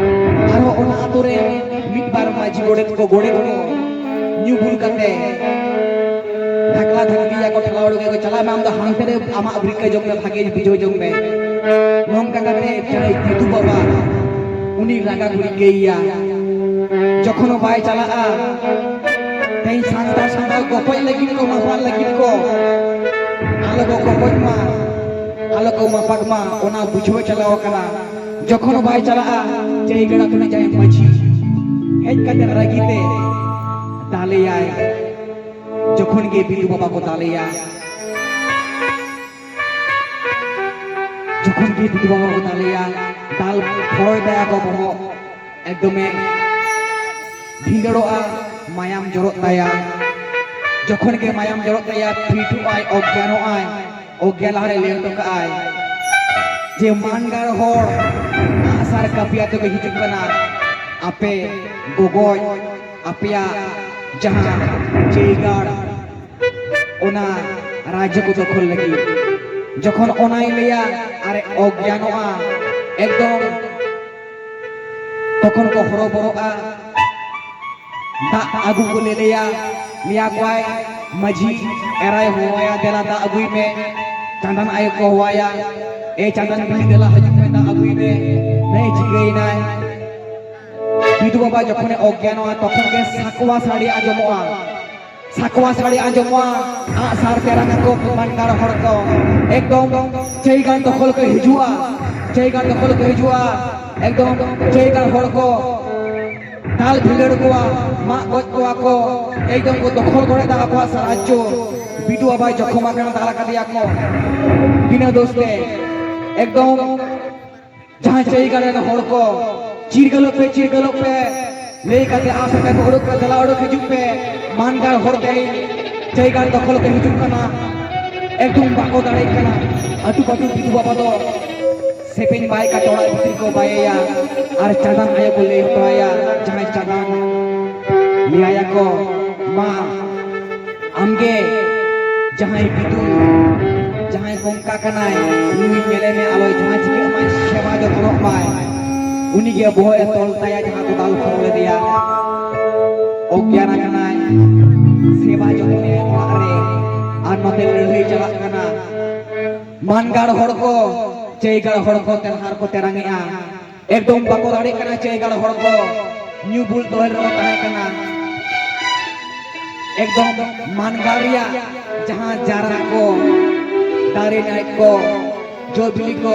ᱟᱨᱦᱚᱸ ᱚᱱᱟ ᱟᱛᱳ ᱨᱮ ᱢᱤᱫ ᱵᱟᱨ ᱢᱟᱹᱡᱷᱤ ᱜᱚᱰᱮᱛ ᱠᱚ, ᱜᱚᱰᱮᱛ ᱠᱚ ᱧᱩ ᱵᱩᱞ ᱠᱟᱛᱮ ᱫᱷᱟᱠᱞᱟ ᱫᱷᱟᱠᱞᱤᱭᱟ ᱠᱚ, ᱴᱷᱮᱞᱟᱣ ᱩᱰᱩᱠ ᱠᱚ ᱪᱟᱞᱟᱜ ᱢᱮ, ᱟᱢ ᱫᱚ ᱦᱟᱱᱛᱮ ᱨᱮ ᱟᱢᱟᱜ ᱨᱤᱠᱟᱹ ᱡᱚᱝ ᱢᱮ, ᱵᱷᱟᱜᱮ ᱵᱩᱡᱷᱟᱹᱣ ᱡᱚᱝ ᱢᱮ᱾" ᱱᱚᱝᱠᱟ ᱠᱟᱛᱮ ᱡᱟᱦᱟᱸᱭ ᱵᱤᱫᱩ ᱵᱟᱵᱟ, ᱩᱱᱤ ᱞᱟᱜᱟ ᱠᱚ ᱨᱤᱠᱟᱹᱭᱮᱭᱟ᱾ ᱡᱚᱠᱷᱚᱱ ᱦᱚᱸ ᱵᱟᱭ ᱪᱟᱞᱟᱜᱼᱟ, ᱤᱧ ᱥᱟᱱᱛᱟᱲ ᱥᱟᱱᱛᱟᱲ ᱜᱚᱯᱚᱡ ᱞᱟᱹᱜᱤᱫ ᱠᱚ, ᱢᱟᱯᱟᱜ ᱞᱟᱹᱜᱤᱫ ᱠᱚ, ᱟᱞᱚ ᱠᱚ ᱜᱚᱯᱚᱡ ᱢᱟ, ᱟᱞᱚ ᱠᱚ ᱢᱟᱯᱟᱜ ᱢᱟ, ᱚᱱᱟ ᱵᱩᱡᱷᱟᱹᱣ ᱪᱟᱞᱟᱣ ᱟᱠᱟᱱᱟ᱾ ᱡᱚᱠᱷᱚᱱ ᱵᱟᱭ ᱪᱟᱞᱟᱜᱼᱟ ᱪᱟᱹᱭ ᱜᱟᱲᱟ ᱠᱷᱚᱱᱟᱜ ᱡᱟᱦᱟᱸᱭ ᱢᱟᱹᱡᱷᱤ ᱦᱮᱡ ᱠᱟᱛᱮ ᱨᱟᱹᱜᱤ ᱛᱮ ᱫᱟᱞᱮᱭᱟᱭ, ᱡᱚᱠᱷᱚᱱ ᱜᱮ ᱵᱤᱫᱩ ᱵᱟᱵᱟ ᱠᱚ ᱫᱟᱞᱮᱭᱟ, ᱡᱚᱠᱷᱚᱱ ᱜᱮ ᱵᱤᱫᱩ ᱵᱟᱵᱟ ᱠᱚ ᱫᱟᱞᱮᱭᱟ, ᱫᱟᱞ ᱯᱷᱚᱲ ᱛᱟᱭᱟ ᱠᱚ ᱵᱚᱦᱚᱜ, ᱮᱠᱫᱚᱢᱮ ᱵᱷᱤᱸᱫᱟᱹᱲᱚᱜᱼᱟ, ᱢᱟᱭᱟᱢ ᱡᱚᱨᱚᱜ ᱛᱟᱭᱟ᱾ ᱡᱚᱠᱷᱚᱱ ᱜᱮ ᱢᱟᱭᱟᱢ ᱡᱚᱨᱚᱜ ᱛᱟᱭᱟ, ᱯᱷᱤᱴᱩᱜ ᱟᱭ, ᱚᱜᱽᱜᱭᱟᱱᱚᱜ ᱟᱭ᱾ ᱚᱜᱽᱜᱭᱟᱱ ᱞᱟᱦᱟᱨᱮ ᱞᱟᱹᱭ ᱦᱚᱴᱚ ᱠᱟᱜᱼᱟᱭ ᱡᱮ ᱢᱟᱱᱜᱟᱲ ᱦᱚᱲ ᱟᱜᱼᱥᱟᱨ ᱠᱟᱹᱯᱤ ᱟᱛᱮ ᱠᱚ ᱦᱤᱡᱩᱜ ᱠᱟᱱᱟ, ᱟᱯᱮ ᱜᱚᱜᱚᱡ, ᱟᱯᱮᱭᱟᱜ ᱡᱟᱦᱟᱸ ᱪᱟᱹᱭᱜᱟᱲ, ᱚᱱᱟ ᱨᱟᱡᱽ ᱠᱚ ᱫᱚᱠᱷᱚᱞ ᱞᱟᱹᱜᱤᱫ᱾ ᱡᱚᱠᱷᱚᱱ ᱚᱱᱟᱭ ᱞᱟᱹᱭᱟ ᱟᱨ ᱚᱜᱽᱜᱭᱟᱱᱚᱜᱼᱟ, ᱮᱠᱫᱚᱢ ᱛᱚᱠᱷᱚᱱ ᱠᱚ ᱦᱚᱨᱚᱵᱚᱨᱚᱜᱼᱟ᱾ ᱫᱟᱜ ᱟᱹᱜᱩ ᱠᱚ ᱞᱟᱹᱭ ᱞᱮᱭᱟ, ᱞᱟᱹᱭᱟ ᱠᱚᱣᱟᱭ ᱢᱟᱹᱡᱷᱤ ᱮᱨᱟᱭ ᱦᱚᱦᱚᱣᱟᱭᱟ, "ᱫᱮᱞᱟ ᱫᱟᱜ ᱟᱹᱜᱩᱭ ᱢᱮ᱾" ᱪᱟᱸᱫᱟᱱ ᱟᱭᱳ ᱠᱚ ᱦᱚᱦᱚᱣᱟᱭᱟ, "ᱮ ᱪᱟᱸᱫᱟᱱ ᱵᱤᱴᱤ, ᱫᱮᱞᱟ ᱦᱤᱡᱩᱜ ᱢᱮ, ᱫᱟᱜ ᱟᱹᱜᱩᱭ ᱢᱮ, ᱱᱮᱭ ᱪᱤᱠᱟᱹᱭᱮᱱᱟᱭ?" ᱵᱤᱫᱩ ᱵᱟᱵᱟ ᱡᱚᱠᱷᱚᱱᱮ ᱚᱜᱽᱜᱭᱟᱱᱚᱜᱼᱟ, ᱛᱚᱠᱷᱚᱱ ᱜᱮ ᱥᱟᱠᱣᱟ ᱥᱟᱰᱮ ᱟᱸᱡᱚᱢᱚᱜᱼᱟ᱾ ᱥᱟᱠᱣᱟ ᱥᱟᱰᱮ ᱟᱸᱡᱚᱢᱚᱜᱼᱟ, ᱟᱜᱼᱥᱟᱨ ᱛᱮᱨᱟᱝ ᱟᱠᱚ ᱢᱟᱱᱜᱟᱲ ᱦᱚᱲ ᱠᱚ᱾ ᱮᱠᱫᱚᱢ ᱪᱟᱹᱭᱜᱟᱲ ᱫᱚᱠᱷᱚᱞ ᱠᱚ ᱦᱤᱡᱩᱜᱼᱟ, ᱪᱟᱹᱭᱜᱟᱲ ᱫᱚᱠᱷᱚᱞ ᱠᱚ ᱦᱤᱡᱩᱜᱼᱟ᱾ ᱮᱠᱫᱚᱢ ᱪᱟᱹᱭᱜᱟᱲ ᱦᱚᱲ ᱠᱚ ᱫᱟᱞ ᱵᱷᱤᱸᱫᱟᱹᱲ ᱠᱚᱣᱟ, ᱢᱟᱜ ᱜᱚᱡ ᱠᱚᱣᱟ ᱠᱚ᱾ ᱮᱠᱫᱚᱢ ᱠᱚ ᱫᱚᱠᱷᱚᱞ ᱜᱚᱫ ᱮᱫᱟ ᱟᱠᱚᱣᱟᱜ ᱥᱟᱨᱟᱡᱽᱡᱚ᱾ ᱵᱤᱫᱩ ᱵᱟᱵᱟᱭ ᱡᱚᱠᱷᱚᱢ ᱟᱠᱟᱱᱟ, ᱫᱟᱞ ᱟᱠᱟᱫᱮᱭᱟ ᱠᱚ ᱵᱤᱱᱟᱹ ᱫᱳᱥ ᱛᱮ᱾ ᱮᱠᱫᱚᱢ ᱡᱟᱦᱟᱸᱭ ᱪᱟᱹᱭᱜᱟᱲ ᱨᱮᱱ ᱦᱚᱲ ᱠᱚ, "ᱪᱤᱨᱜᱟᱹᱞᱚᱜ ᱯᱮ, ᱪᱤᱨᱜᱟᱹᱞᱚᱜ ᱯᱮ" ᱞᱟᱹᱭ ᱠᱟᱛᱮ ᱟᱥ ᱟᱛᱮ ᱠᱚ ᱩᱰᱩᱠ ᱠᱟᱱᱟ, "ᱫᱮᱞᱟ ᱩᱰᱩᱠ ᱦᱤᱡᱩᱜ ᱯᱮ, ᱢᱟᱱᱜᱟᱲ ᱦᱚᱲ ᱛᱮᱦᱮᱧ ᱪᱟᱹᱭᱜᱟᱲ ᱫᱚᱠᱷᱚᱞ ᱠᱚ ᱦᱤᱡᱩᱜ ᱠᱟᱱᱟ᱾" ᱮᱠᱫᱚᱢ ᱵᱟᱠᱚ ᱫᱟᱲᱮᱭᱟᱜ ᱠᱟᱱᱟ᱾ ᱟᱹᱴᱩ ᱯᱟᱹᱴᱩ ᱵᱤᱫᱩ ᱵᱟᱵᱟ ᱫᱚ ᱥᱮᱯᱮᱧ ᱵᱟᱭ ᱠᱟᱛᱮ ᱚᱲᱟᱜ ᱵᱷᱤᱛᱨᱤ ᱠᱚ ᱵᱟᱭᱮᱭᱟ᱾ ᱟᱨ ᱪᱟᱸᱫᱟᱱ ᱟᱭᱳ ᱠᱚ ᱞᱟᱹᱭ ᱦᱚᱴᱚ ᱟᱭᱟ, ᱡᱟᱦᱟᱸᱭ ᱪᱟᱸᱫᱟᱱ, ᱞᱟᱹᱭᱟᱭᱟ ᱠᱚ, ᱢᱟ, ᱟᱢᱜᱮ ᱡᱟᱦᱟᱸᱭ ᱵᱤᱫᱩ, ᱡᱟᱦᱟᱸᱭ ᱠᱚᱝᱠᱟ ᱠᱟᱱᱟᱭ, ᱩᱱᱤ ᱧᱮᱞᱮ ᱢᱮ, ᱟᱞᱚᱭ ᱡᱟᱦᱟᱸ ᱪᱤᱠᱟᱹᱜ ᱢᱟᱭ, ᱥᱮᱵᱟ ᱡᱚᱛᱱᱚᱜ ᱢᱟᱭ᱾ ᱩᱱᱤᱜᱮ ᱵᱚᱦᱚᱜ ᱮ ᱛᱚᱞ ᱛᱟᱭᱟ, ᱡᱟᱦᱟᱸ ᱠᱚ ᱫᱟᱞ ᱯᱷᱚᱲ ᱞᱮᱫᱮᱭᱟ᱾ ᱚᱜᱽᱜᱭᱟᱱ ᱟᱠᱟᱱᱟᱭ, ᱥᱮᱵᱟ ᱡᱚᱛᱱᱚᱭᱟ ᱚᱲᱟᱜ ᱨᱮ, ᱟᱨ ᱱᱚᱛᱮ ᱞᱟᱹᱲᱦᱟᱹᱭ ᱪᱟᱞᱟᱜ ᱠᱟᱱᱟ᱾ ᱢᱟᱱᱜᱟᱲ ᱦᱚᱲ ᱠᱚ, ᱪᱟᱹᱭᱜᱟᱲ ᱦᱚᱲ ᱠᱚ ᱛᱮᱞᱦᱟᱨ ᱠᱚ ᱛᱮᱨᱟᱝᱮᱜᱼᱟ᱾ ᱮᱠᱫᱚᱢ ᱵᱟᱠᱚ ᱫᱟᱲᱮᱭᱟᱜ ᱠᱟᱱᱟ ᱪᱟᱹᱭᱜᱟᱲ ᱦᱚᱲ ᱠᱚ᱾ ᱧᱩ ᱵᱩᱞ ᱫᱚᱦᱚᱭ ᱨᱮᱠᱚ ᱛᱟᱦᱮᱸ ᱠᱟᱱᱟ᱾ ᱮᱠᱫᱚᱢ ᱢᱟᱱᱜᱟᱲ ᱨᱮᱭᱟᱜ ᱡᱟᱦᱟᱸ ᱡᱟᱨᱟ ᱠᱚ, ᱫᱟᱨᱮ ᱱᱟᱹᱲᱤ ᱠᱚ, ᱡᱚ ᱵᱤᱞᱤ ᱠᱚ,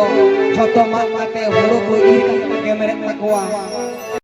ᱡᱷᱚᱛᱚ ᱢᱟᱜ ᱠᱟᱛᱮ ᱦᱳᱲᱳ ᱠᱚ ᱤᱨ ᱠᱟᱛᱮ ᱠᱚ ᱜᱮᱢᱮᱨᱮᱫ ᱛᱟᱠᱚᱣᱟ᱾